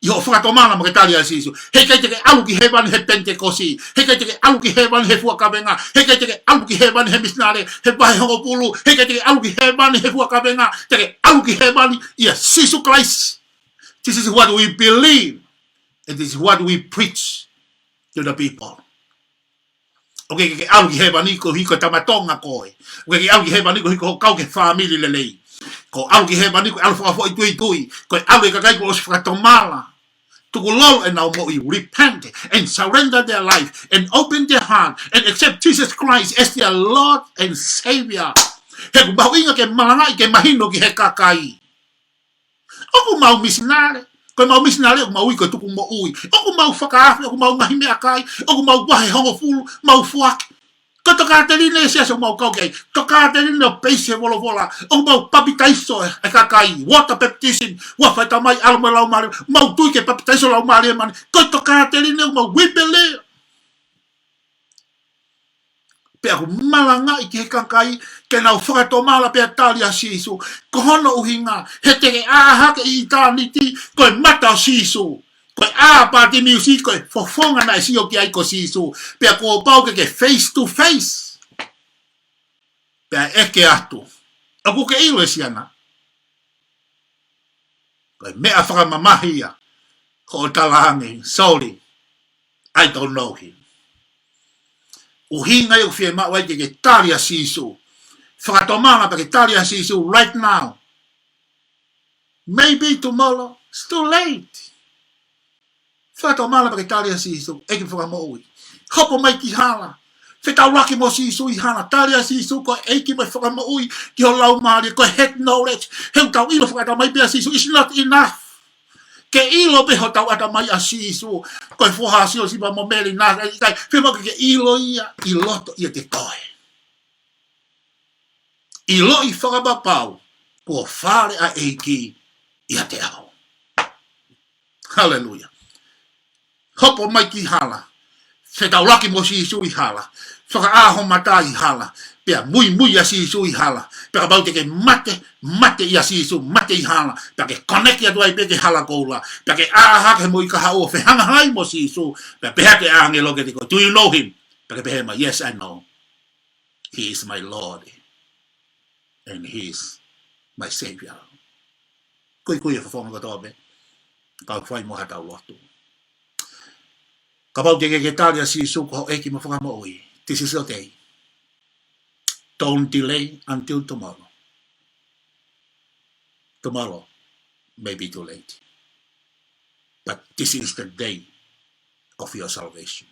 ʻi hoʻo fakatomala mo ke tali ʻa Sīsū. He ʻikai te ke ʻalu ki hēvani he Pentecost. He ʻikai te ke ʻalu ki hēvani he fua kavenga. He ʻikai te ke ʻalu ki hēvani he misinale, he vahe hongofulu. He ʻikai te ke ʻalu ki hēvani he fua kavenga. Te ke ʻalu ki hēvani ʻia Sīsū Kalaisi. This is what we believe. And this is what we preach to the people. ʻOku ʻikai ke ke ʻalu ki hēvani koeʻuhi ko e tama Tonga koe. ʻOku ʻikai ke ke ʻalu ki hēvani koeʻuhi ko e kau ki he fāmili lelei. Ko e ʻalu ki hēvani ko e ʻalu fakafoʻituitui. Ko e ʻalu ki he kakai kuo ʻosi fakatomala. Tukulolo ʻenau moʻui, repent and surrender their life and open their heart and accept Jesus Christ as their Lord and Savior. He ʻoku mahuʻinga ke malangaʻi ke mahino ki he kakai. ʻOku mau misinale, ko e mau misinale, ʻoku mau ui ko e tuku moʻui. ʻOku mau fakaafe, ʻoku mau ngaahi meʻakai, ʻoku mau vahe hongofulu, mau foaki. Ko e tokāteline ʻa e siasi ʻoku mau kau ki ai. Tokāteline ʻo peisi he folofola. ʻOku mau papitaiso e kakai. Water baptism. Huafa ʻo e Tamai, ʻAlo mo e Laumālie. Mau tui ke papitaiso Laumālie Māʻoniʻoni. Ko e tokāteline ʻoku mau uipele. Pea ʻoku malangaʻi ki he kakai ke nau fakatomala pea tali ʻa Sīsū. Ko hono ʻuhinga, he te ke ʻā hake ʻi ʻitāniti, ko e mata ʻo Sīsū. Ko e ʻā ʻa Pātimiusi, ko e fofonga naʻe sio ki ai ko Sīsū. Pea kuo pau ke ke face to face. Pea ʻeke atu. ʻOku ke ʻilo e siana? Ko e meʻa fakamamahi ia. Ko e talaange, sorry. I don't know him. ʻUhinga ia ʻoku fiemaʻu ai ke ke tali ʻa Sīsū. Fakatomala pea ke tali ʻa Sīsū right now. Maybe tomorrow, it's too late. Fakatomala pea ke tali ʻa Sīsū, ʻEiki mo e Fakamoʻui. Hopo mai ki hala. Fetaulaki mo Sīsū ʻi hala. Tali ʻa Sīsū ko e ʻEiki mo e Fakamoʻui ki ho laumālie, ko e head knowledge. He ʻoku tau ʻilo fakatamai pē ʻa Sīsū, it's not enough. Ke ʻilo pē hotau ʻatamai ʻa Sīsū, ko e foha ʻo Siosefa mo Mele Nāsale, ʻikai, fiemaʻu ke ke ʻilo ia ʻi loto ʻiate koe. ʻIloʻi fakapapau, kuo fale ʻa e ʻEiki ʻiate au. Haleluia. Hopo mai ki hala. Fetaulaki mo Sīsū ʻi hala. Fakaʻā ho mata ʻi hala. Pea muimui ʻa Sīsū ʻi hala. Pea kapau te ke mate, mate ʻia Sīsū, mate ʻi hala. Pea ke connect atu ai pē ki he hala koula. Pea ke ʻā hake he moʻui kahaʻu ʻo fehangahangai mo Sīsū. Pea pehē atu e ʻāngelo kiate koe, "Do you know him?" Pea ke pehē mai, "Yes, I know. He is my Lord. And he is my Savior." Kuikui e fofonga kotoa pē. Kau fai mo haʻatau lotu. Kapau te ke, ke tali ʻa Sīsū ko ho ʻEiki mo e Fakamoʻui, this is your day. Don't delay until tomorrow. Tomorrow may be too late. But this is the day of your salvation.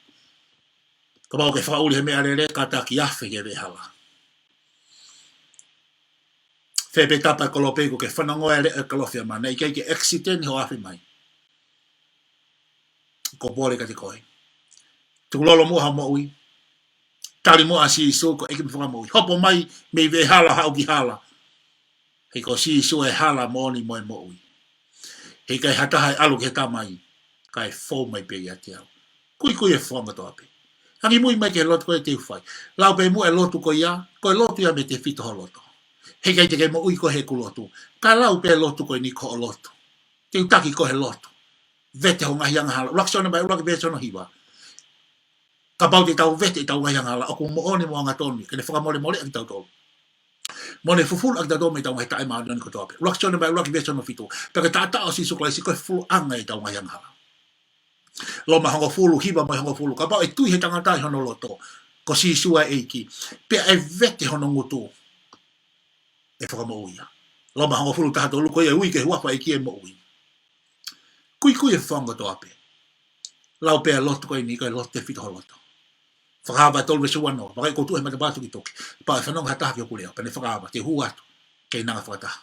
Kapau ke fakaʻuli he meʻalele, kātaki afe ki he veʻehala. Fēpē tapa e kolope ʻoku ke fanongoa e leʻo e Kalofiama, naʻe ʻikai ke accident hoʻo afe mai. Ko e pole kiate koe. Tukulolo muʻa ho moʻui. Tali muʻa ʻa Sīsū ko e ʻEiki mo e Fakamoʻui. Hopo mai mei veʻehala haʻu ki hala. He ko Sīsū e hala, moʻoni mo e moʻui. He ʻikai ha taha ʻe ʻalu ki he Tamai, kae fou mai pē ʻiate au. Kuikui e fofonga kotoa pē. Angimui mai ki he lotu ko ē te u fai. Lau pē muʻa e lotu ko ia, ko e lotu ia mei he tefito ho loto. He ʻikai te ke moʻui koe he ʻeku lotu. Ka lau pē lotu ko eni ko hoʻo lotu. Te u taki koe he lotu. Vete ho ngaahi angahala. ʻUluaki Sione vahe ʻuluaki veesi hono hiva. Kapau te tau vete ʻetau ngaahi angahala, ʻoku moʻoni mo angatonu, ke ne fakamolemoleʻi kitautolu. Mo ne fufulu kitautolu mei heʻetau ngaahi taʻemāʻoniʻoni kotoa pē. ʻUluaki Sione vahe ʻuluaki veesi hono fitu. Pea ko e taʻataʻa ʻo Sīsū Kalaisi ko e fufuluʻanga ʻetau ngaahi angahala. Loma hongofulu, hiva mo e hongofulu. Kapau ʻe tui ʻe he tangata ʻi hono loto ko Sīsū ʻa e ʻEiki, pea ʻe vete hono ngutu, ʻe fakamoʻui ia. Loma hongofulu, taha tolu, ko ia ʻe ui ki he huafa ʻo e ʻEiki ʻe moʻui. Kuikui e fofonga kotoa pē. Lau pē e lotu ko eni, ko e lotu tefito ho loto. Fakahā vahe tolu veesi ua noa, vakai kuo u tuʻu he matapā tukituki. Kapau ʻe fanongo ha taha ki hoku leʻo, pea ne fakaava, te u hū atu, keinanga fakataha.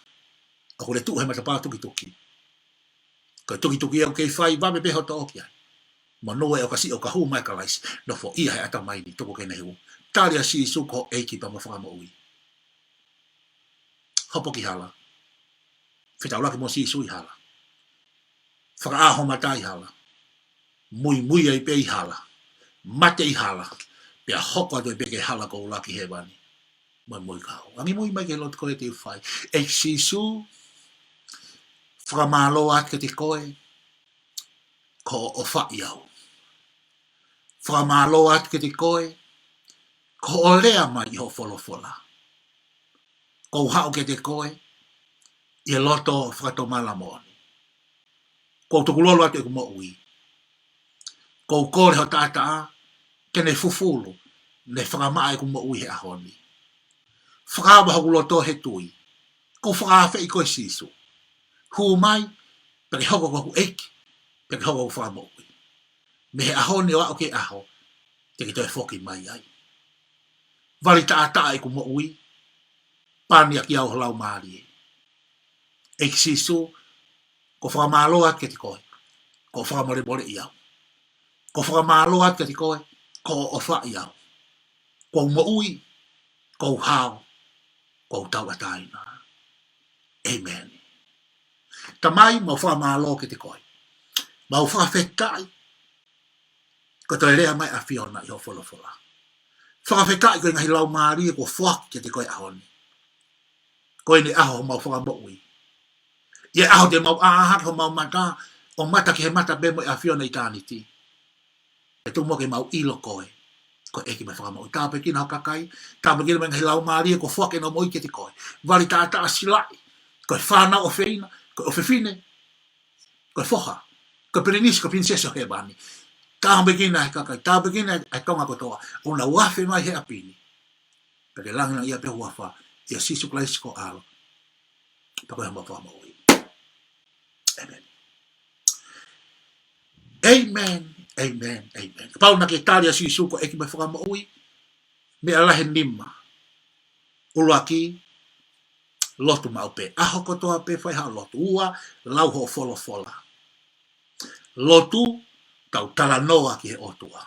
ʻOku ou tuʻu he matapā tukituki. Ko e tukituki ʻoku kei fai, vave pē hoʻo toʻo ki ai. Monūʻia ʻo ka siʻi ʻo ka hū mai ʻa Kalaisi, nofoʻia he ʻatamai ni, tuku ke ne hū. Tali ʻa Sīsū ko ho ʻEiki pea mo e Fakamoʻui. Hopo ki hala. Fetaulaki mo Sīsū ʻi hala. Fakaʻā ho mata ʻi hala. Muimui ai pē ʻi hala. Mate ʻi hala. Pea hoko atu ai pē ki he hala koula ki hēvani. Muimui kau. Angimui mai ki he lotu ko ē te u fai. ʻEiki Sīsū, fakamālō atu kiate koe ko hoʻo ʻofaʻi au. Fakamālō atu kiate koe ko hoʻo lea mai ʻi hoʻo folofola. ʻOku ou haʻu kiate koe ʻi he loto fakatomala moʻoni. ʻOku ou tukulolo atu ʻeku moʻui. ʻOku ou kole ho taʻataʻa ke ne fufulu ne fakamaʻa ʻeku moʻui he ʻaho ni. Fakaava hoku loto he tui. Ko e fakaafeʻi koe Sīsū. Hū mai, pea ke hoko ko hoku ʻEiki, pea ke hoko ko hoku Fakamoʻui. Mei he ʻaho ni ʻo aʻu ki he ʻaho te ke toe foki mai ai. Vali taʻataʻa ʻeku moʻui, pani ʻaki au ho Laumālie. ʻEiki Sīsū, ko e fakamālō atu kiate koe, ko e fakamolemoleʻi au. Ko e fakamālō atu kiate koe, ko e ʻofaʻi au. Ko hoku moʻui, ko hoku hao, ko hoku tauʻatāina. ʻĒmeni. Tamai, mau fakamālō kiate koe. Mau fakafetaʻi, ko e toe lea mai ʻa e ʻAfiona ʻi hoʻo folofola. Fakafetaʻi ko e ngaahi laumālie kuo foaki kiate koe he ʻaho ni. Ko eni ʻaho homau fakamoʻui. ʻI he ʻaho te mau ʻā hake homau mata, ʻo mata ki he mata pē mo e ʻAfiona ʻitāniti. Pea tuku muʻa ke mau ʻilo koe ko e ʻEiki mo e Fakamoʻui. Tāpuekina ho kakai, tāpuekina mo e ngaahi laumālie kuo foaki ʻenau moʻui kiate koe. Vali taʻataʻa silaʻi, ko e fānau ʻofeina, ko e ʻofefine, ko e foha, ko e pilinisi, ko e pilinisesi ʻo hēvani. Tāpuekina e kakai, tāpuekina e Tonga kotoa, ʻoku nau afe mai he ʻapi ni. Pea ke lāngilangiʻia pē ho huafa, ʻia Sīsū Kalaisi ko ho ʻAlo. Pea ko homau Fakamoʻui. ʻĒmeni. ʻĒmeni, ʻēmeni, ʻēmeni. Kapau naʻa ke tali ʻa Sīsū ko e ʻEiki mo e Fakamoʻui, meʻa lahi ʻe nima. ʻUluaki, lotu maʻu pē. ʻAho kotoa pē fai haʻo lotu. Ua, lau hoʻo folofola. Lotu, tau talanoa ki he ʻOtua.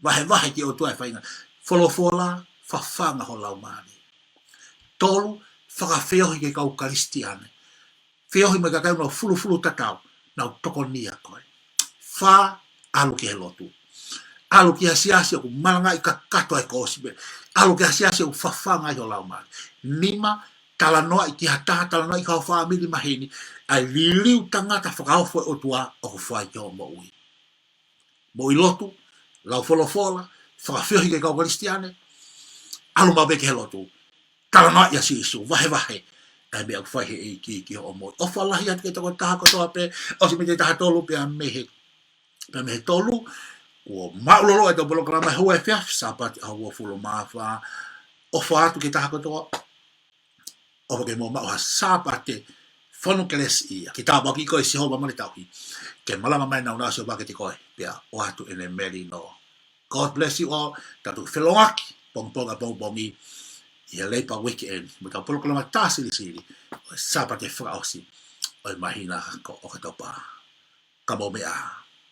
Vahevahe ki he ʻOtua e faʻahinga folofola, fafanga ho laumālie. Tolu, fakafeohi ki he kau Kalisitiane. Feohi mo e kakai ʻoku nau fulufulu tatau, nau tokonia koe. Fā, ʻalu ki he lotu. ʻAlu ki ha siasi ʻoku malangaʻi kakato e kosipeli. ʻAlu ki ha siasi ʻoku fafanga ai ho laumālie. Nima, talanoaʻi ki ha taha, talanoaʻi ki ho fāmili maheni, ʻa e liliu tangata fakaofo ʻo e ʻOtua ʻoku fai ki hoʻo moʻui. Moʻui lotu, lau folofola, fakafeohi ki he kau Kalisitiane, ʻalu maʻu pē ki he lotu, talanoaʻi ʻa Sīsū, vahevahe ʻa e meʻa ʻoku fai he ʻEiki ki hoʻo moʻui. ʻOfa lahi atu ki he tokotaha kotoa pē, ʻosi mei he taha tolu pea mei he, pea mei he tolu, kuo māʻulalo ʻetau polokalama he ua efiafi, Sāpate ʻaho uofulu mā fā, ʻofa atu ki he taha kotoa, ʻofa ke mou maʻu ha Sāpate fonu kelesiʻia, ke tāpuakiʻi koe ʻe Sihova mo ʻene tauhi, ke malava mai e nāunau ʻa Sihova kiate koe, pea ʻoatu ʻene melino. God bless you all. Tau toe feʻiloaki pongipongi ʻapongipongi ʻi he Labour Weekend mo ʻetau polokalama tā silisili ʻo e Sāpate fakaʻosi ʻo e māhina ko ʻOkatopa. Ka mou meʻa ā.